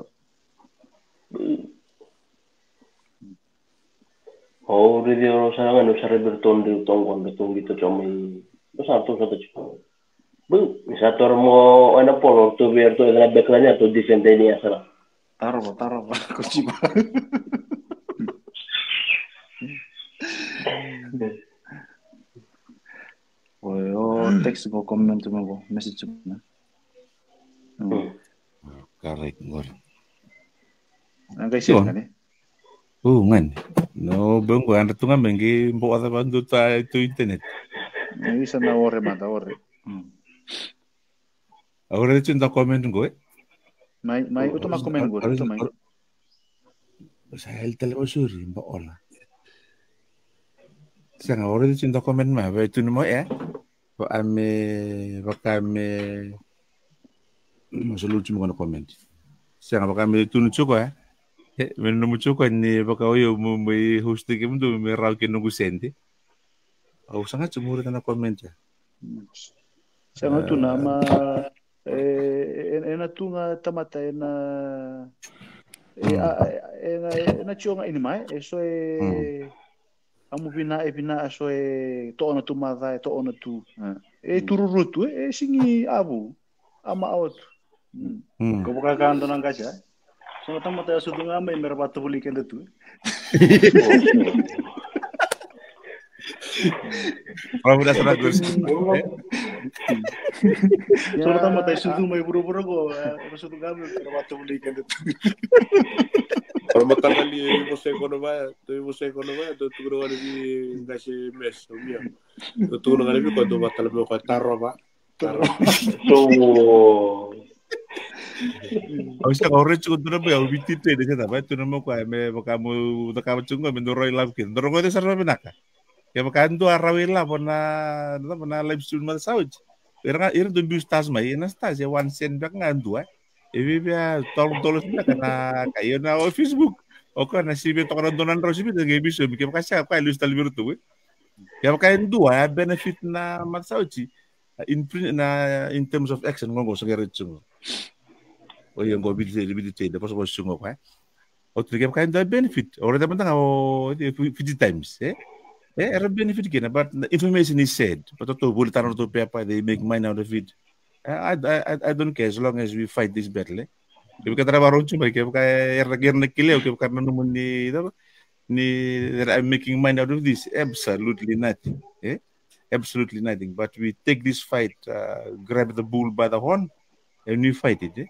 O raici o sa ga no sa raici ton de ton kon de ton de to mai. Do sa to sa to. Bu, ni sa toro mo o na polo to ver to na backline to defend ni asara. Tarova, tarova, ko chiba. O text ko comment mo ko message mo. Correct ngori. Ngai sio ngani. U ngani. No bengo anda tunga mengi bo ada bandu ta tu internet. Ngai sa na ore mada ore. Ore tu nda comment go e. Mai mai utu ma comment go utu mai. Sa el tele o suri mba ola. Sega ore tu nda comment ma vai tu ni mo e. Vaka me vaka me. Mo soluti mo na comment. Sega vaka me tu ni chuko e. Me no mo chuko ni vaka oyo mo mo host ke mo me rau ke no gusende. Au sega tu mo na comment ya. Sega tu na ma e, e, e na tu ga tamata e na e, a, e, e na, e na tio ga ini mai e so e amu vina e vina a so e toona tu maca e toona tu e tururu tu e, e sigi avu ama awa tu. Mm. Ko vaka ka dua na qase, e? So na tamata e sucu ga mai me ra vakatovolei keda tu. Bravo, that's not good. So na tamata e sucu mai vuravura ko, e, ra sucu ga mai me ra vakatovolei keda tu. Ora mataqali e vosai kono vaya, to e vosai kono vaya, to tukuna kono vi qase mes, o mia. To tukuna kono vi ko to vatala me ko tarova. So, Au sa ka ore tiko dua na bai, au viti te de sa bai tu na mo kwa me vaka mo da ka mo tiko me doro i lavo kina. Doro ko de sa ro vinaka. Ke vaka dua rawa i lavo na, na, na live stream ma sa oti. Ira nga, ira do biu stars mai, na stars e one cent beka ga dua. E vivia twelve dollars beka na ka io na o Facebook. O ka na sivi toka na dua na drau sivi de ke biso mi ke vaka sa kwa liu stali viru tu. Ke vaka dua ya benefit na ma sa oti. In, prin- na, in terms of action, qo qo sa qai rai tsugo. O ia qo vidi tei, vidi tei, depois qo tsugo qo, e. O tu ke vaka da benefit. O reta mata nga o fifty times, e. E, era benefit kina, but the information is said. But to voli tana to pepa, they make money out of it. I, I, I, I don't care as long as we fight this battle, e. Ke vaka tara varo tsugo, ke vaka era, era na kile, ke vaka na nomu ni, ni that I'm making money out of this. Absolutely nothing, e. Absolutely nothing. But we take this fight, uh, grab the bull by the horn, and we fight it. Eh?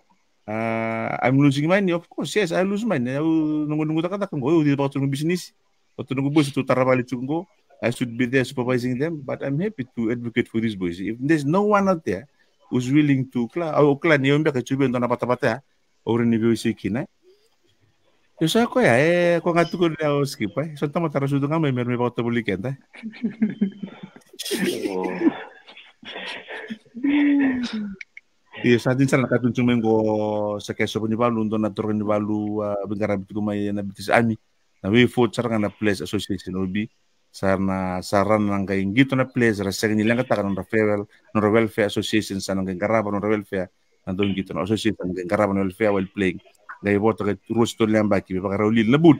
Uh, I'm losing money, of course. Yes, I lose money. Au noqu noqu takataka qo, au dei vakatunu business. Vakatunu business tu taravali tu qo. I should be there supervising them, but I'm happy to advocate for these boys. If there's no one out there who's willing to, kila, au kila ni au beka tu be dona vatavata ya, au reni vei se kina. Io sa koya, e, ko ga tukuni au skip, e. So tamata ra sucu ga mai me ra me vakatovolei keda. Io sa dina sara na ka tu tiko mai qo sa ke sovo ni valu, dua na toro ni valu, a, veiqaravi tiko mai na British Army. Na Way Forward sara ga na Players Association, O B. Sa na, sa ra na qai qito na players, ra sega ni leqataka na nodra farewell, nodra welfare association, sa na qai qarava nodra welfare, na dau qito na association, sa na qai qarava na welfare while playing. Qai vota qai rua se tolu na yabaki, me vakarau lili na boot.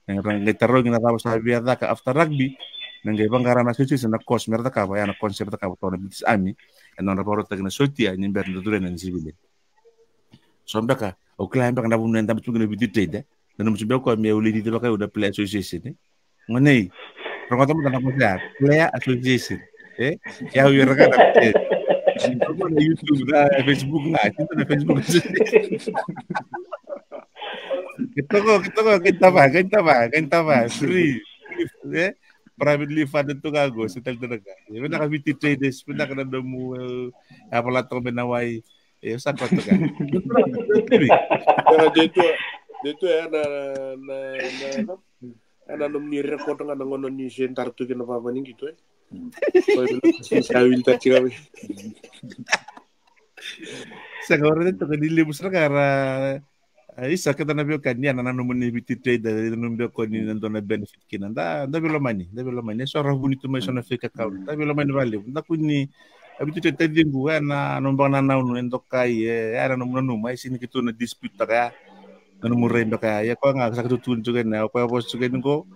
Na qai tarogi na cava sa via caka after rugby, na qai vaqara na association na course me ra cakava, ya na course me ra cakava toka na British Army, e nodra vakarautaki na sotia, ni bera ni da curu na civilian. So beka, au kila beka na vuna e dabe tu kina Viti Trade, e. Na nomu tiko beka me au lai cici vaka au na Player Association, e. Gone, rogoca mada na vosa ya, Player Association, e. Ke au ia raka na Player. Rogo na YouTube, na Facebook, na, tiko na Facebook. Ke toka, ke toka, ke tava, ke tava, ke tava, free, e. Privately funded tu ga qo, se tale tu na ka. E vinaka Viti Traders, vinaka na nomu, e, a vala toka me na wai, e, sa koto ga. Era de tu, de tu, e na, na, na, na, e na nomuni record ga na gauna ni se dara tu kina vava ni qito, e. Ko e na sa wili ta tiko ga. Sa ka ora de toka ni levu sara ka ra, a, isa keda na veiwekani, ia na nomuni Viti Trade, na nomuni veiwekani na dua na benefit kina. Da, da veilomani, da veilomani. E so ra vuni tu mai so na fake account. Da veilomani valevu. Da kua ni, a, Viti Trade taciqu, e na nomu baka na naunu, e dokai, e, e na nomu nanuma, e sini ki tu na dispute taka ya. Na nomu rai beka ya. Ia koya ga, sa ka tu tu ni tu kena, o koya vosa tu kena qo.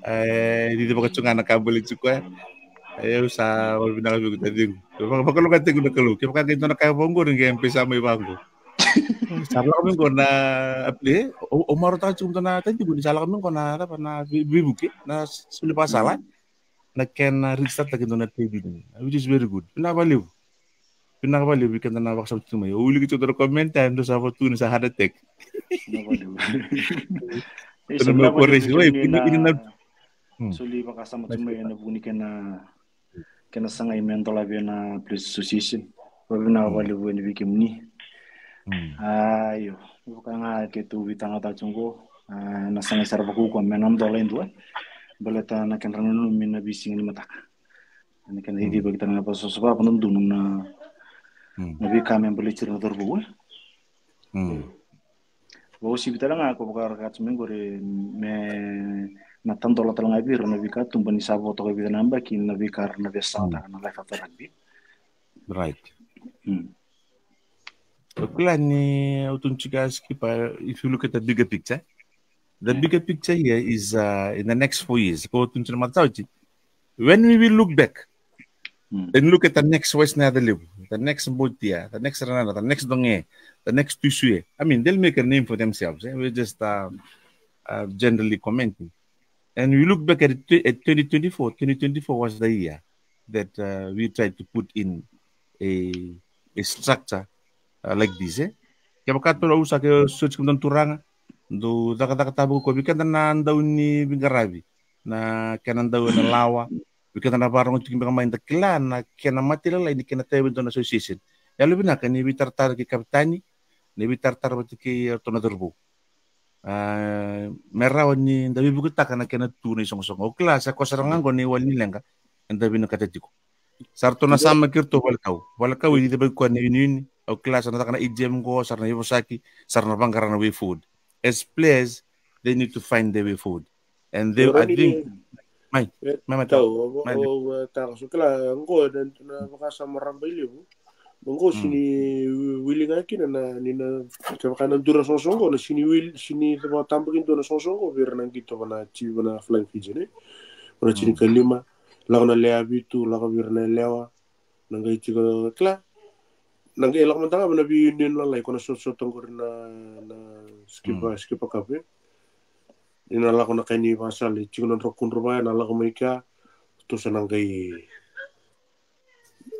E, cici vaka tu ga na ka bale tu koya. E, au sa, vinaka vei iko taciqu. Vaka, vakalougatataki iko na Kalou. Ke vaka qai dua na ka e vaqo, ni qai M-PAiSA mai vaqo. Sa lako mai qo na, e, o, o marautaka tiko na taciqu ni sa lako mai qo na, na, na vei-, veivuke, na soli vakasala. Na kena register taki dua na trading, which is very good. Vinaka valevu. Vinaka valevu, vei keda na vakasama tiko mai. O wilika tiko dua na comment, e dua sa vatu ni sa heart attack. Vinaka valevu. Io, sa vinaka valevu, oi, ini, ini na. Hmm. Soli vakasama tiko mai ena vuku ni kena kena sagai me dolavi ena Players Association. Vavinaka valevu yani vei kemuni. Io, vaka ga keitou veitalanoataka tiko qo, a, na sagai sara vakaukauwa me na dola e dua. Baleta na kedra nanumi na veisiga ni mataka. Na kena icivaki tale ga vakasosova, vakadodonu na, na veika me baleti ira na cauravou, e. Vakauasivi tale ga ko vaka ra kaya tu mai qori me na tadola tale ga vei ira na veikatuba ni sa vo toka e vica na yabaki na veika ra na veisalataka na life after rugby. Right. Au kila ni au tukuna tiko, Skipper, if you look at the bigger picture, the bigger picture here is, uh, in the next four years. Ko au tukuna tiko na mataka oti, when we will look back, And look at the next West Nile level, the next Botia, the next Ranana, the next Donge, the next Tusue. I mean, they'll make a name for themselves. Eh? We're just uh, uh, generally commenting. And we look back at, it, at twenty twenty-four. Twenty twenty-four was the year that uh, we tried to put in a, a structure uh, like this. Eh? Kevaka tou na usa ke search kemudou na turaga, dou cakacaka tavako vei keda na dau ni viqaravi, na kena dau na lawa, vei keda na varogo tiko beka mai da kila na kena matalalai ni kena taya vei dua na association. Yalo vinaka ni veitaratara kei kapitani, ni veitaratara vata kei ratou na cauravou. Uh, me rawa ni da veivuketaka na kena tu na isoqosoqo. Au kila sa koya sara ga qo na iwali ni leqa eda vinakata tiko. Sa ratou na sama kei ratou valekau. Valekau i cevaki koya na iuniuni. Au kila sa na caka na A G M qo, sa na ivosaki, sa na vaqara na way forward. As players, they need to find their way forward. And they, I think, mai, mai, mai, tau, o, mai, o, o, taka so kila, qo, na, na vakasama raba i levu. Qo, sini wili ga kina na, ni na, kevaka na dura sosoqo, na sini wili, sini vakatabaki dua na sosoqo, vei ira na qito vana chief, vana Flying Fijian, ne? Vana chini kalima, lako na lewe vitu, lako vei ira na lewa, na qai tiko, kila, na qai lako mada ga vana vei union lalai, ko na sotsota qori na, na skipa, skipa kape. Ni na lako na kai ni vasala, tiko na dra kudru vaya, na lako mai kea, tusa na qai.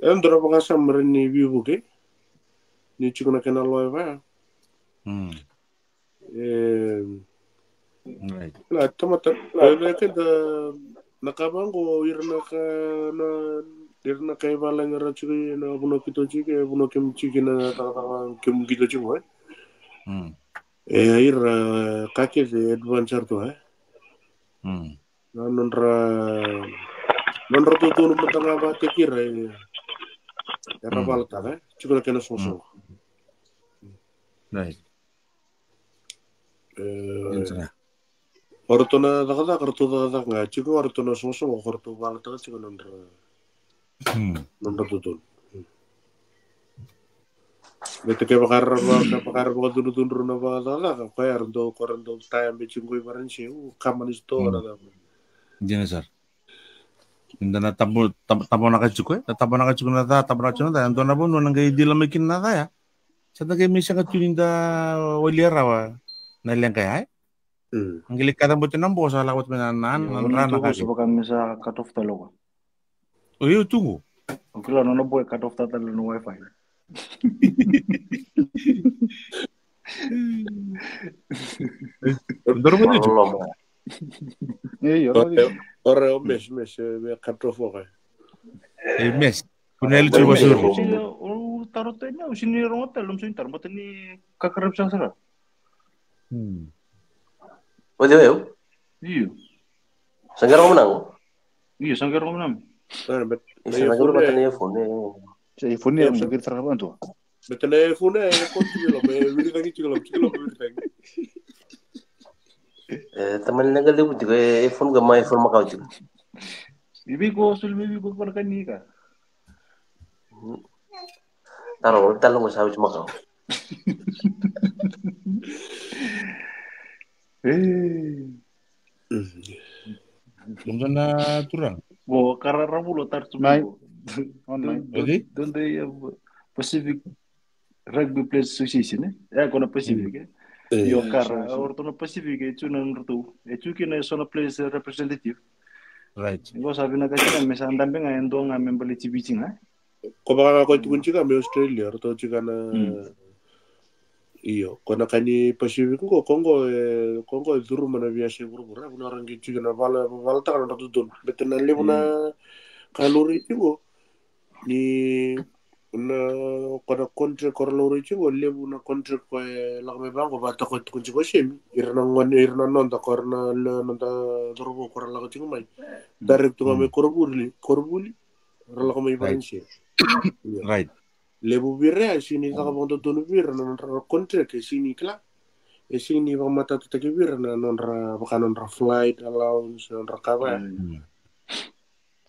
E dra vakasama ra ni vivuke, ni tiko na kena loya vaya. Mm. E, right. Na tamata, na keda, na ka vaqo, ira na ka, na, ira na kai valagi ra tiko, na vuna kito tiko, e vuna kemu tiko, na ka, ka, kemu kito tiko, e. Mm. E, ira, ka kece, advance ra tu, e. Mm. Na nodra, nodra dodonu mada ga vataki ira, e, era valataka, e. Tiko na kena sosoga. Right. E, o ratou na cakacaka, ratou cakacaka ga, tiko o ratou na sosoga, o ratou valataka tiko nodra, nodra dodonu. Baleta kevaka ra vaka, kevaka ra vakacudrucudru na vakacakacaka, koya ra dau, ko ra dau taya me tiko i Varanise, u kama ni sitoa na cava. Dina sara. Eda na tabo, tabo, tabonaka tiko, e? Na tabonaka tiko na ca, tabonaka tiko na ca, e dua na vanua na qai cila mai kina na ca ya. Sa da qai mai sega tu ni da walia rawa na leqa ya, e? Mm. Qai lai kaca boti na bosa, lako boti mai na, na, na dra na ka. Vaka me sa cut off tale o koya. O io tu qo. O kila nona boy cut off tale na wifi. Doro mo tu. Io, io. Ora o mes, mes, e, cut off o koya. E mes. Kuna ele tu vasuri. O taro tu ena, o sini rogo tale, lom sini taro, bota ni kakaravi sara sara. Hmm. O cei o yau? Io. Sa qai rogo manaqu? Io, sa qai rogo manaqu. Io, sa qai rogo manaqu. Sa iPhone, e, sa qai rogo manaqu. Beta na iPhone, e, ko tiko lo, e, wiri tangi tiko lo, tiko lo, wiri tangi. E, tamani na qai levu tiko, e, iPhone ka ma iPhone makawa tiko. Bibi ko, sul bibi ko, ko na kani ka. Taro, talo mo sa witi makawa. E. Dua na turaga. Bo, kara ra vulo tar tu mai. Mai. Don, don, don dei, e, Pacific Rugby Players Association, e? E, ko na Pacific, e? Io, kara, o ratou na Pacific, e tu na nodratou. E tu kina e so na players representative. Right. Qo sa vinaka kina me sa dabe ga e dua ga me baleti Viti ga. Ko vaka ga ko tukuni tiko ga me Australia, ratou tiko ga na. Io, ko na ka ni Pacific qo, ko qo e, ko qo e curuma na veiyasai vuravura, e, vuna ra qai tiko na vala, valataka na nodratou dodonu. Beta na levu na ka laurai tiko ni na, ko na contract ko ra laurai tiko, levu na contract ko e lako mai vaqo, vata ko tukuni tiko semi, ira na gone, ira na noda, ko ira na le, noda cauravou ko ra lako tiko mai. Direct tu ga mai koronivuli, koronivuli, ra lako mai Varanise. Right. Levu vei ira, e sega ni caka vakadodonu vei ira na nodra contract, e sega ni kila. E sega ni vakamatatataki vei ira na nodra, vaka nodra flight allowance, nodra ka vaya.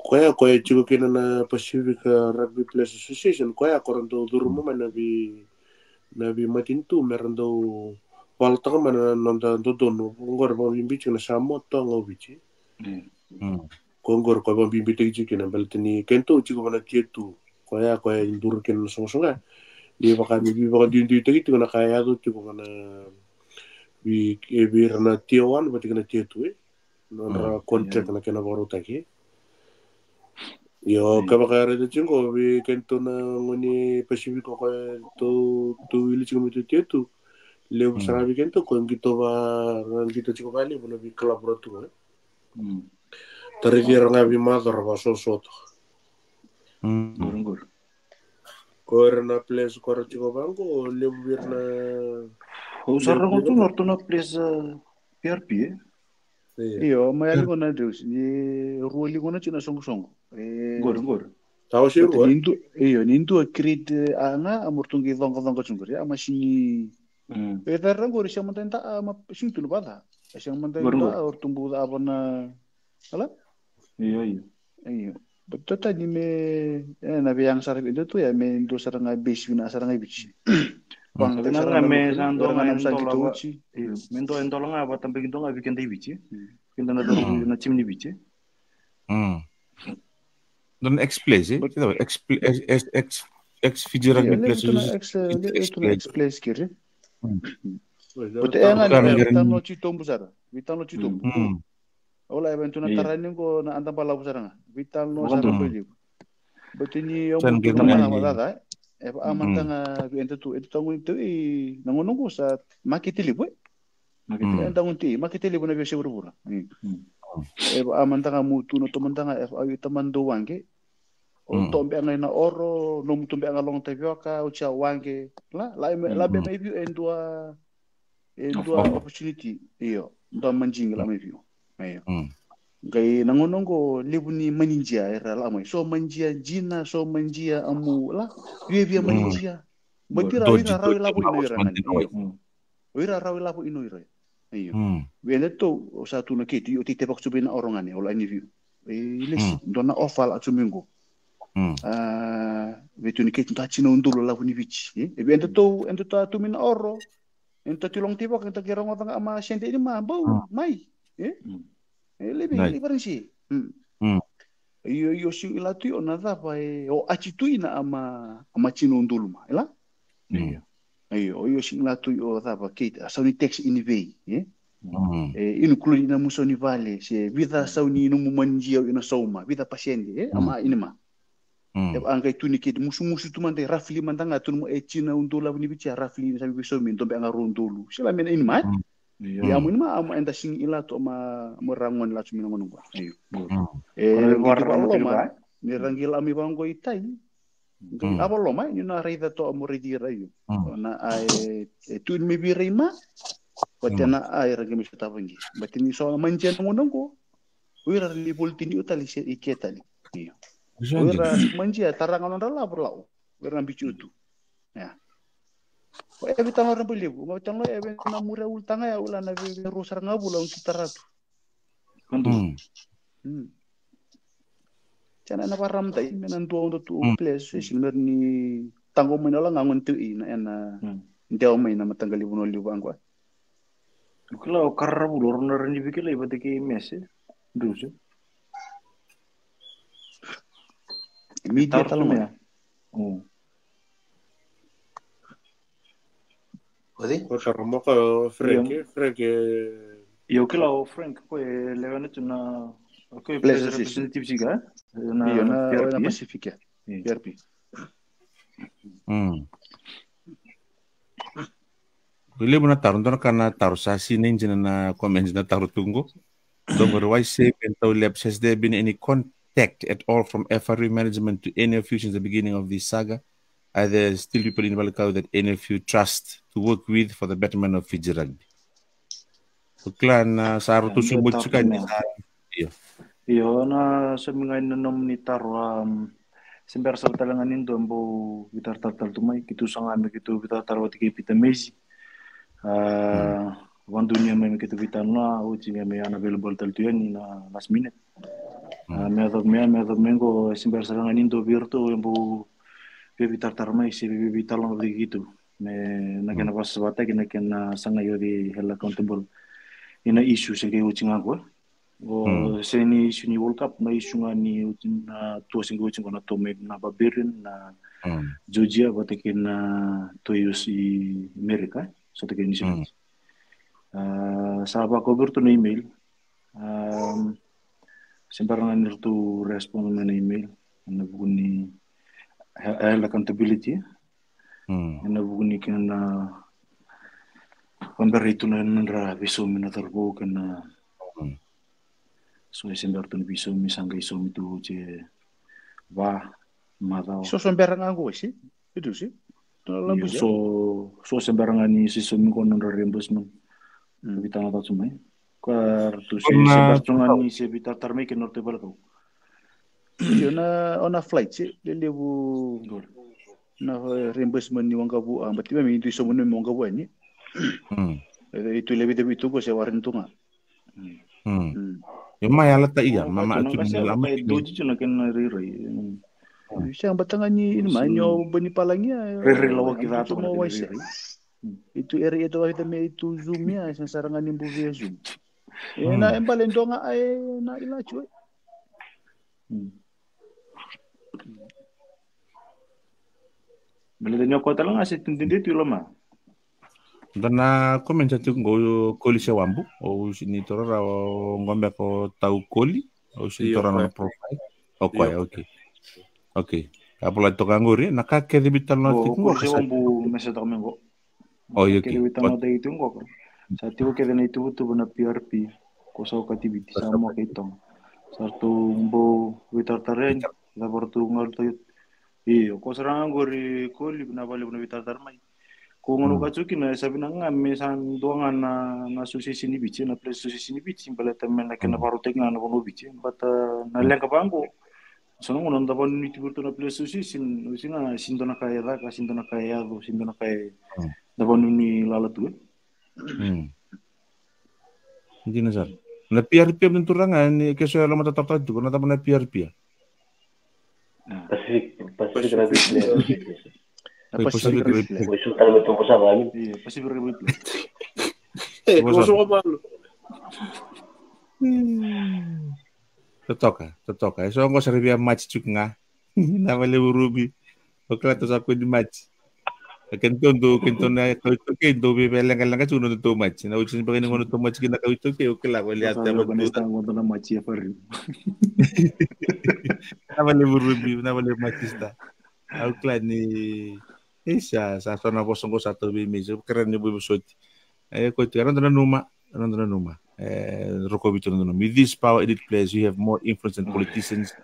Koya, koya e tiko kina na Pacific, uh, Rugby Players Association, koya ko ra dau curuma mai na vei, na veimatanitu me ra dau valataka mai na noda dodonu. Oqori vakabibi tiko na Samoa, Toga, o Viti. Mm. Ko qori ko e vakabibitaki tiko kina baleta ni keitou tiko vana tier two. Koya, koya e duri kina na soqosoqo. Ni vaka ni veivakaduiduitaki tiko na ka e yaco tiko vana vei, e vei ira na tier one vata kei na tier two, e. Nodra contract na kena vakarautaki. Io, kevaka e raica tiko vei keitou na gone ni Pacific ko e tou, tou wili tiko mai tu tier two. Levu sara vei keitou ko qito va, qito tiko valevu na vei club ra tu, e. Tara vei ira ga vei macawa ra vasosoto. Qori, qori. Ko ira na players ko ra tiko vaqo, levu vei ira na. Au sa rogo tu na ratou na players, uh, P R P, e? Io, mai ali gona Andrews, ni rua li gona tiko na soqosoqo. E, qori, qori. Tawa se rua. Ni dua, io, ni dua grade, eh, a ga, a mo ratou qai coqacoqa tiko qori, a ma sigi. E cari ra qori, sega mada ni da, a ma sigi tu na vaca. E sega mada ni da, a ratou bau cava na, ala? Io, io. Io. Baleta ni me, e, na veiyaga sara vei edatou ya, me dua sara ga base vina sara ga i Viti. Vagata sara ga me sa dua ga na musa qito oti. Io, me dua e dola ga vata beki dua ga vei keda i Viti. Keda na dua na timi ni Viti. Dua na ex-players, e? Ex, ex, ex, ex Fiji rugby players. Ex, ex players kiri. Baleta e ga ni veitalanoa titobu sara. Veitalanoa titobu. Au la e vei tu na tara ni qo na ada balavu sara ga. Veitalanoa sara balavu. Baleta ni au bau tu na mana vakacaca, e. E vaka mada ga vei edatou, edatou gone tou i na gauna qo sa makete levu, e. Makete, eda gone tou i makete levu na veiyasai vuravura. E vaka mada ga mo tu na to mada ga, e vaka au i tamata dau waqe. O to beka ga i na oro, nomu to beka ga loga tavioka, oti a waqe. La, la, la be mai vei e dua E dua opportunity, io, dua majigi la mai vei au. Io. Qai na gauna qo levu ni manijia era la mai. So majia jina, so majia amu la, viavia manijia. But ira, ira rawa ilavo ina ira gani. Io. O ira rawa ilavo ina ira. Io. Vei edatou, o sa tu na keitou, io, tei tevaka tu vei na oro gani, o la ni vei au. E lesi, dua na offer la tu mai qo. A, vei tu ni keitou, dua tini na udolu lavo ni Viti. E vei edatou, edatou tu mai na oro. Eda tati loga tei vaka, eda qai rogoca ga a ma sede ini ma bau mai. E? E levi, levi varanisi. Io, io, sigi la tu io na cava e, o ati tu ina a ma, a ma tini na udolu ma, e la? Io, io, sigi la tu io cava, kei, a sau ni tax ini vei, e? E, inu kululi ina mu sau ni vale, se vica sau ni nomu manijia ina sauma, vica pasede, e? A ma ini ma. E vaka qai tu ni keitou musumusu tu mada, e roughly mada ga tu na mo e tini na udolu lavo ni Viti, a roughly ni sa veisaumi, dobe ga rua udolu. Se la me na ini ma. Ia mo ini ma, a mo eda sigi i la tu a ma, mo ra gone la tu mai na gone qo. Io. E, qai vakaloloma, ni ra qai la mai vaqo i tai. Qai a vakaloloma, ni na raica tu a mo raici ira io. Na a e, e tu ni mai vei ira i ma. Bate na a e ra qai mai sotava qi. Bate ni so na manijia na gone qo. O ira ni voliti ni o tali se i ke tali. Io. O ira manijia tara ga nodra lavo lau. O ira na biuti utu. Ia. O e veitalanoa ra bau levu. Ga veitalanoa e vei na muria ulutaga ya ula na vei rua sara ga vula au qai tara tu. Sa na ena vakaramata i me na dua o dua tu players association me ra ni taqo mai na ola ga gone tu i na ena dewa mai na mataqali vanua levu vaqo. Kila o Kararavulu o rau na rawa ni veikilai vata kei Mese. Druce. Media tale mai. Ko Taramoka o Frank, Frank. Io, kila o Frank ko e lewena tu na, ko e players representative siga na Pacific. P R P. Ko levu na taro, dua na ka na taro sa sinai dina na comments na taro tu qo. Dua qori, why save and tau laps? Has there been any contact at all from F R U management to any of you since the beginning of this saga? Are there still people in Valikau that any of you trust to work with for the betterment of Fiji rugby? O kila na sa rotu su mo tsuka ni sa. Io. Io, na sa mi ga ni nomu ni taro, um, se bera sara tale ga ni dua bau vitaratara tale tu mai, ki tu sa ga me ki tu vitaratara vata kei Peter Mezi. A, vakadunia mai me keitou veitalanoa, oti ga me unavailable tale tu yani na last minute. A, me yacova me, me yacova me qo, e se bera sara ga ni dua vei iratou e bau veivitaratara mai se veiveitalanoa vata kei keitou. Me na kena vakasavasavataki, na kena sagai o cei held accountable ina issue se qai oti ga qo. O se ni issue ni World Cup, na issue ga ni oti na tour se qo, oti qo na tour mai na Barbarian, na Georgia vata kei na tour i America, sa toka i New Zealand. Sa vakaovi ratou na email. Se bera ga ni ratou respond mai na email ena vuku ni held accountability. Ena vuku ni kena na vabera i tu na nodra veisaumi na cauravou kei na so e se bera tu na veisaumi, sa qai saumi tu se va macawa. So se bera ga qo, se? Io, so se bera ga ni se saumi qo na nodra reimbursement. Veitalanoa tu mai. Ka ratou se bera tu ga ni se veitaratara mai kei na ratou i vale kau. Io, na, o na flight se lelevu na reimbursement ni waqavu, a, but me tu i saumi ni waqavu yani. E tu levu i tu qo se warai tu ga. Ia ma yala ta ia ma ma tu ni lama e doji tu na kena rairai. Se bata ga ni ini ma ni o bani palagi a rairai lawa ki ca tu mo waise. I tu ere e tu a ita me i tu Zoom ia e sa sara ga ni buvi e Zoom. E na e bale doga a e na ila tu e. Baleta ni o koya tale ga se dede tu i loma. Da na comment sa tiko qo, Koli Sewabu, o usi ni toro rawa o qo beka o Tau Koli, o usi ni toro rawa na profile. O koya, okay. Okay. Ka bula toka qori, na ka kece veitalanoa tiko qo ka sa Sewabu me sa toka me qo. O, io, kei. Kei veitalanoataki tu qo ka sa tiko kece na ituvatuva na P R P, ko sa o kativiti sa mo kei Toga. Sa ratou bau veitaratara yani, cava ratou galu tau. Io, ko sara ga qori Koli, vinaka vakalevu na veitaratara mai. Ko gauna ka tiko kina e sa vinaka ga me sa dua ga na, na association i Viti, na players association i Viti, baleta me na kena vakarautaki ga na vanua o Viti. But na leqa vaqo, so na gauna da vanuni tu vei iratou na players association, o si ga si dua na ka e caka, si dua na ka e yaco, si dua na ka e da vanuni lala tu e. Dina sara. Na P R P me turaga ni ke so e lomataratara tiko na cava na P R P a? Pacific, Pacific Rugby Players Association. Pacific Rugby Players. Io, Pacific Rugby Players. E, ko so malu. Totoka, totoka. E so qo sa ra via match tiko ga. Na vale urubi. O kila tou sa kua ni match. Keitou dou, keitou na kavitukei dou veileqaleqa tiko na tou match. Na oti ni beka ni gauna tou match kina kavitukei, o kila ko lia tama tu. Na vale urubi, na vale match sta. Au kila ni isa sa so na vosa qo sa tou veimei, so kere ni vei vosoti. E ko tiko na dua na numa, na dua na numa. E rokovi tu na dua na numa. With these power elite players, you have more influence than politicians.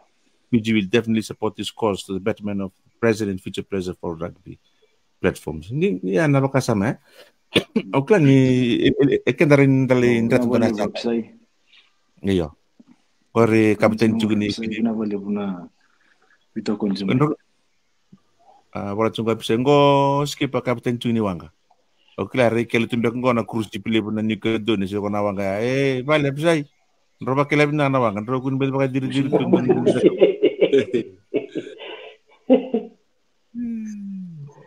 Fiji will definitely support this cause to the betterment of present and future players of all rugby platforms. Ni, ni ya na vakasama, e? Au kila ni e, e, e keda rai ni da lai dreta dua na sa. Io. Qori kapiteni tiko ni Fiji. A, vola tiko ga Pisai qo, skipa, kapiteni tiko ni waqa. O kila rai kele tu beka qo na cruise ship levu na New Caledonia, se ko na waqa ya. E, vale Pisai. Dro vakila vinaka na waqa, dro kua ni beci vakadiridiri tu.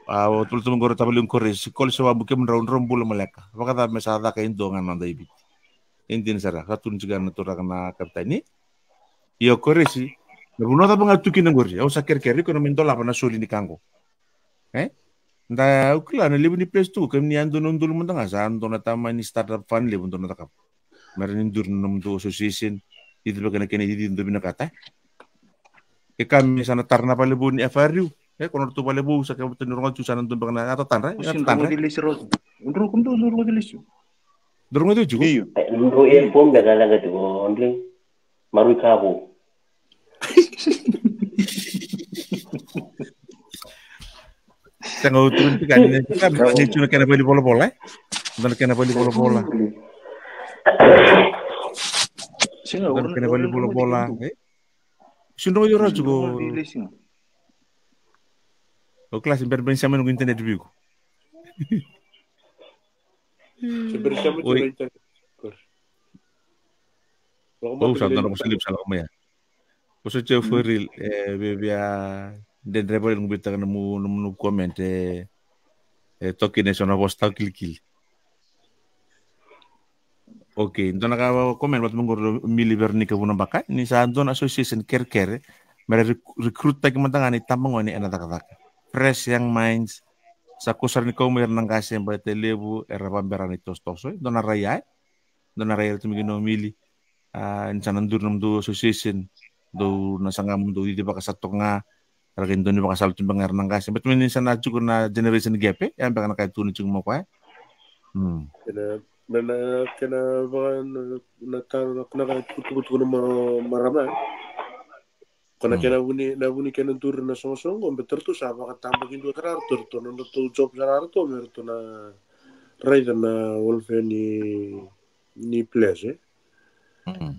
A, o tolu tu qo, dro tavali qo, Koresi, Koli Sewabu, kemudrau, drau bula maleka. Vakacava me sa caka e dua ga na noda i Viti? E dina sara, sa tu ni tiko na turaga na kapiteni. Io, Koresi, na vanua cava ga tu kina qori, au sa kerekere, iko na mai dolava na soli ni ka qo. E? Da, au kila na levu ni place tu, kemuni a dua na udolu mada ga, sa dua na tamani startup fund levu dua na cakava. Me ra ni duri na nomudou association, i cava kena kena i cava dou vinakata. E ka me sa na tara na valevou ni F R U, e, ko na ratou valevou, sa kevaka ni rogo tu sa na dua beka na, a tatadra, e, a tatadra. Dou rogo tu tiko. Io. Dou rogo tu tiko. Io. E, dou e pom beka laga tiko, dou. Marui ka vou. Sega, o tukuni tiko ni, ni tu na kena vale ni volavola, e? Dua na kena vale ni volavola. Sega, dua na kena vale ni volavola, e? Sudrogo io rau tiko. O klasi berben sa mai noqu internet vei iko. Oi. Ou sa dua na vosa levu sa lako mai ya. Vosa tiko for real, e, via, via dredre vale noqu vitaka na mu, na mu comment, e, e toki na so na vosa tau kilikili. Okay, dua na ka comment vata mai qori o Mili Veronica Vunabaka, ni sa dua na association kerekere me ra rec-, recruit-taki mada ga na itabagone ena cakacaka. Fresh young minds, sa kua sara ni kau mai ira na qase baleta e levu era vabera na itosotoso. Dua na rai ya, e? Dua na rai era tu mai kina o Mili. A, ni sa na duri nomudou association, dou na saga mo dou cici vaka sa toka ga, era qai dau ni vakasala tu beka ga era na qase. Baleta me ni sa na tiko na generation gap, e? Ya beka na ka e tukuni tiko mai o koya, e? Hmm. Kena, na, na, kena vaka, na, na taro, na, na ka e tukutuku na ma-, marama, e? Ko na kena vuni, na vuni kena duri na soqosoqo, baleta ratou sa vakatabakidua sara ratou, ratou na nodratou job sara ratou, me ratou na raica na welfare ni, ni players, e? Mm.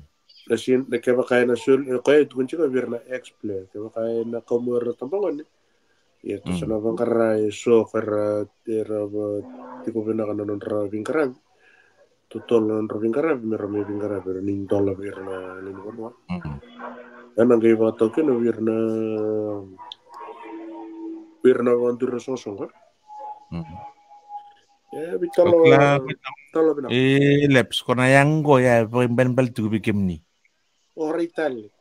Na sin, na kevaka e na sol, e koya e tukuni tiko vei ira na ex-player, kevaka e na kau mai ira na tabagone. Ia, ratou sa na vaqara e so, ko era, era va, tiko vinaka na nodra veiqaravi. Totolo na nodra veiqaravi, me ra mai veiqaravi, era ni dola vei ira na lewe ni vanua. Mm. Ena qai vakatau kina vei ira na, vei ira na vakaduri na soqosoqo. Mm. E, vei talo, talo vinaka. E, Leps, ko na yago ya, e vakaibalebale tiko vei kemuni. O rai tale.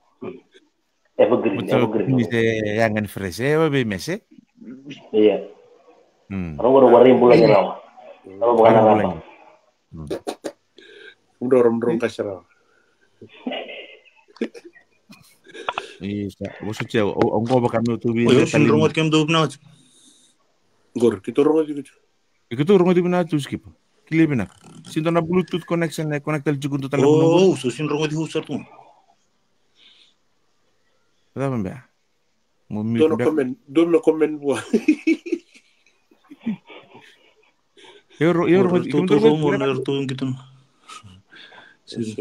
Evergreen, evergreen. Ni se yaga ni fresh, e, o vei mese? Ia. Mm. Rogo, rogo, rai bulagi rawa. Rogo, rogo, rai bulagi. Mm. Mdoro, mdoro, qase rawa. Isa, vosoti au, au, au qo vaka meu tu vei. Oi, au sini rogoci kemudou vinaka. Qori, keitou rogoci keitou. E keitou rogoci vinaka tu, Skipa. Kila vinaka. Sini dua na Bluetooth connection e connect tale tiko dua tale. Oh, so sini rogoci hu sara tu. Cava bea? Mo mute bea. Dua na comment, dua na comment vua. Eu ro-, eu rogoci, keitou rogoci vinaka. Sini.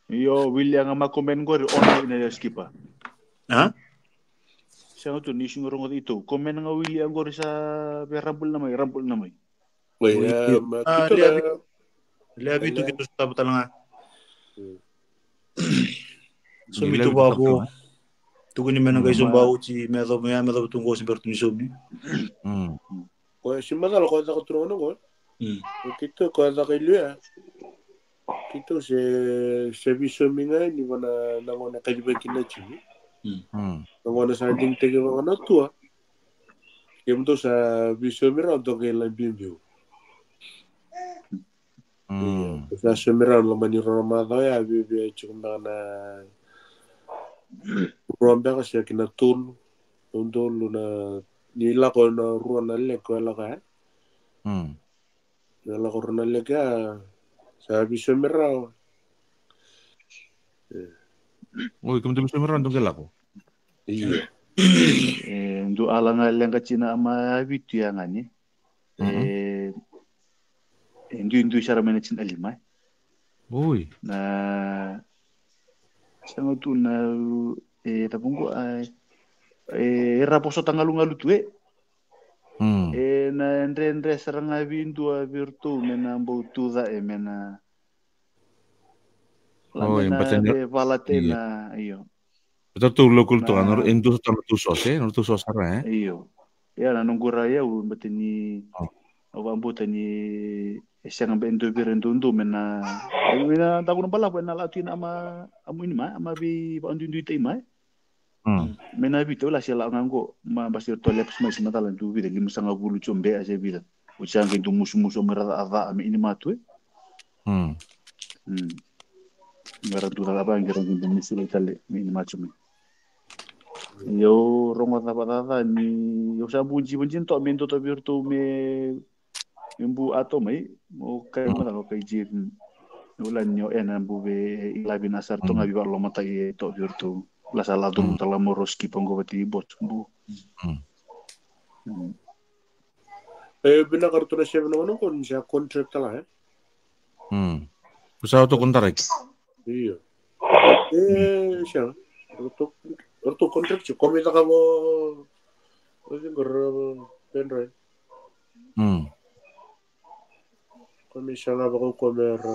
Io, wili ga mai comment qori, online, Skipa. A? Sega tu ni sega ni rogoci keitou. Comment ga wili qori sa via rabula mai, rabula mai. Oi, oi, e, ma, a, keitou lewe na, lewe vitu keitou sa tava tale ga. Mm. Saumi tu vavo. Tukuni me na qai saumi vavo, oti me yacova, me yacova tu qo se bera tu ni saumi. Mm. Ko e si macala ko e caka tu na gauna qo. Mm. Ko keitou ko e caka i liu ya. Keitou se, se veisaumi ga ni vua na, na gauna e kacivi kina na timi. Mm. Mm. Na gauna sa digitaki vaka na tua. Kemudou sa veisaumi rawa dou qai lai biubiu. Mm. Sa saumi rawa na loma ni rua na macawa ya, viavia tiko beka na rua beka se kina tolu. Udolu na, ni lako na rua na leki ko e lako ya. Mm. Ni lako rua na leki ya, sa veisaumi rawa. E. Oi, kemudou veisaumi rawa dou qai lako. Io. E, dou ala ga leqa tiko na ama vitu ya ga ni. Mm-hmm. E, e duidui sara mai na tini na lima, e. Oi. Na, sega tu na, e, tavuqu, a, e, era vosota galugalu tu, e. Mm. E, na dredre sara ga vei dua vei iratou, me na bau tuca, e, me na, oi, me na, e, vala tena, io. Io. Tatou local toka, na, e dua sara na nodratou source, e? Na nodratou source sara, e? Io. Ia, na noqu rai au, baleta ni, au vakabauta ni, e sega beka e dua vei ira e dodonu me na, me na dau na balavu, e na lako tu na ama, ama ini mai, ama veivakaduiduitaki mai. Mm. Me na vitu, au lasi lako ga qo, ma basi ratou lepas mai se macala, dua vica, limasagavulu tiko beka se vica. Oti sa qai dau musumusu mai ra caca me ini mai tu, e. Mm. Mm. Qai ra dau caca vaqo, qai ra dau musu lai tale me ini mai tu mai. Io, rogo cava caca ni, io, sa bu jivajina toka me dua toka vei iratou me, me bu a toka mai, o kai macala, o kai jiri. Io, la ni o ena bu veilavina sara toka ga, veivakalolomataki toka vei iratou. La sa lako tu tale mo ro Skipa qo vata i boss bu. Mm. Mm. E, vinaka ratou na seven na gauna qo ni sa contract tale, e? Mm. Ko sa ratou kontaraki? Io. E, sa. Ratou, ratou contract tiko, ko mai cakava o, o cei qori, Pendrai. Mm. Ko mai saga vakaukauwa me ra.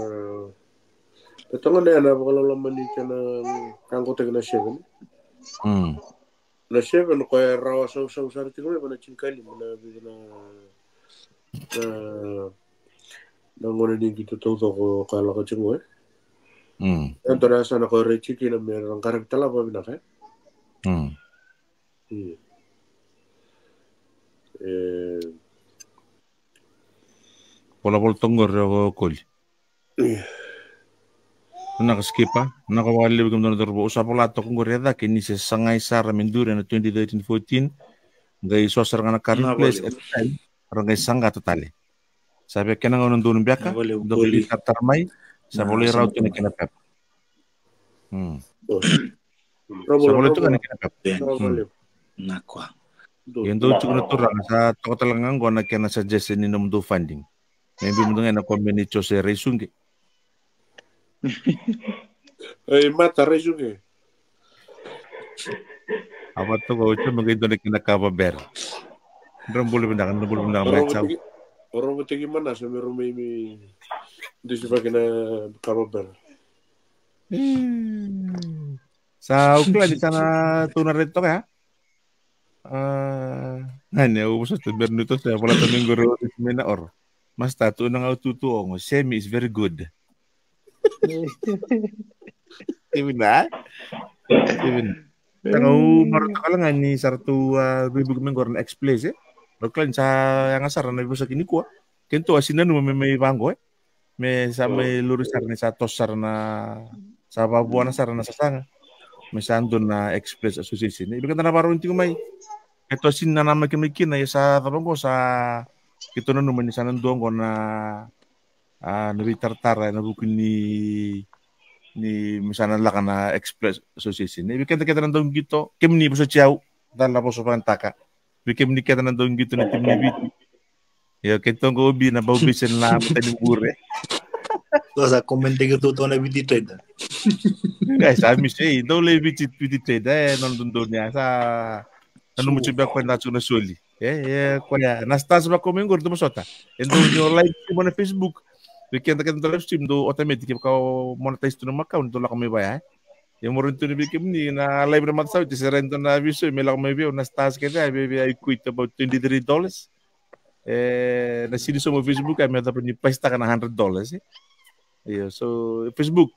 E toka ga na vakaloloma ni kena kaqotaki na seven. Mm. Na seven ko e rawa sausau sara tiko mai vua na tinikalima na vica na, na, na gone ni qito taucoko ka lako tiko e. Mm. E dua na yasana ko rai tiko kina me ra qaravi tale vakavinaka e. Mm. Io. E. Volavola toka qori o Koli. Io. Vinaka Skipa, vinaka vakalevu kemudou na cauravou. Au sa vola toka qori e cake ni se sagai sara me duri ena twenty thirteen fourteen. Qai so sara ga na current place at the time, ra qai saqata tale. Sa vei kena gauna donu beka, dou qai taratara mai, sa volai rau tu na kena pepa. Hmm. Sa volai tu ga na kena pepa. Hmm. Na koa. Ia dou tiko na turaga, sa toka tale ga qo na kena suggestion ni nomudou funding. Maybe mudou ga ena komeni Jose Raisuqe. Ei, mata Raisuqe. Ava toka o Jose me qai dua na kena kava bera. Dra bula vinaka, dra bula vinaka mai Jau. Oro voteki mana sa me romei me dusi vaki na kava bera. Hmm. Sa au kila ni sa na tou na redi toka ya. Ah, nani au vosota bera ni tou sa volata mai qori o Risi mai na oro. Masta tu na ga au tutu oqo. Semi is very good. Steven, ah? Steven. Sa ga au marautaka ga ni sa ratou, ah, veivuke mai qori na X-Place e. Au kila ni sa yaga sara na veivosaki nikua. Keitou a si nanuma me mai vaqo e. Me sa mai lori sara ni sa toso sara na, sa vavuana sara na sasaga. Me sa dua na X-Place Association. Ia vei keda na vakarorogo tiko mai. Keitou a si nanamaki mai kina, ia sa cava qo sa keitou nanuma ni sa na dua qo na, ah, na veitaratara ena vuku ni, ni me sa na lako na X-Place Association. Ia vei keda, keda na dau qito, kemuni vosoti au, da la vosa vakayagataka. Vei kemuni keda na dau qito na timi ni Viti. Io, keitou qo o Bi na bau bese na matani bure. Tou sa comment tiko tou na Viti Trader. Ai, sa mi sei, dou lai Viti, Viti Trader, e, nona dodonu ya, sa nanuma tiko beka koya na tiko na soli. E, e, koya, na stars vaka mai qori dou vosota. E dou ni o live stream na Facebook. Vei keda keda dou live stream dou automatic, kevaka o monetize tu na account, dou lako mai vaya, e. E mora ni tu ni vei kemuni na live na matasau, se rai dua na veiso, me lako mai vei au na stars kece, a vei, vei, I quit about twenty-three dollars. E, na sili so mo Facebook, a me cava ni paisitaka na hundred dollars, e. Io, so, Facebook,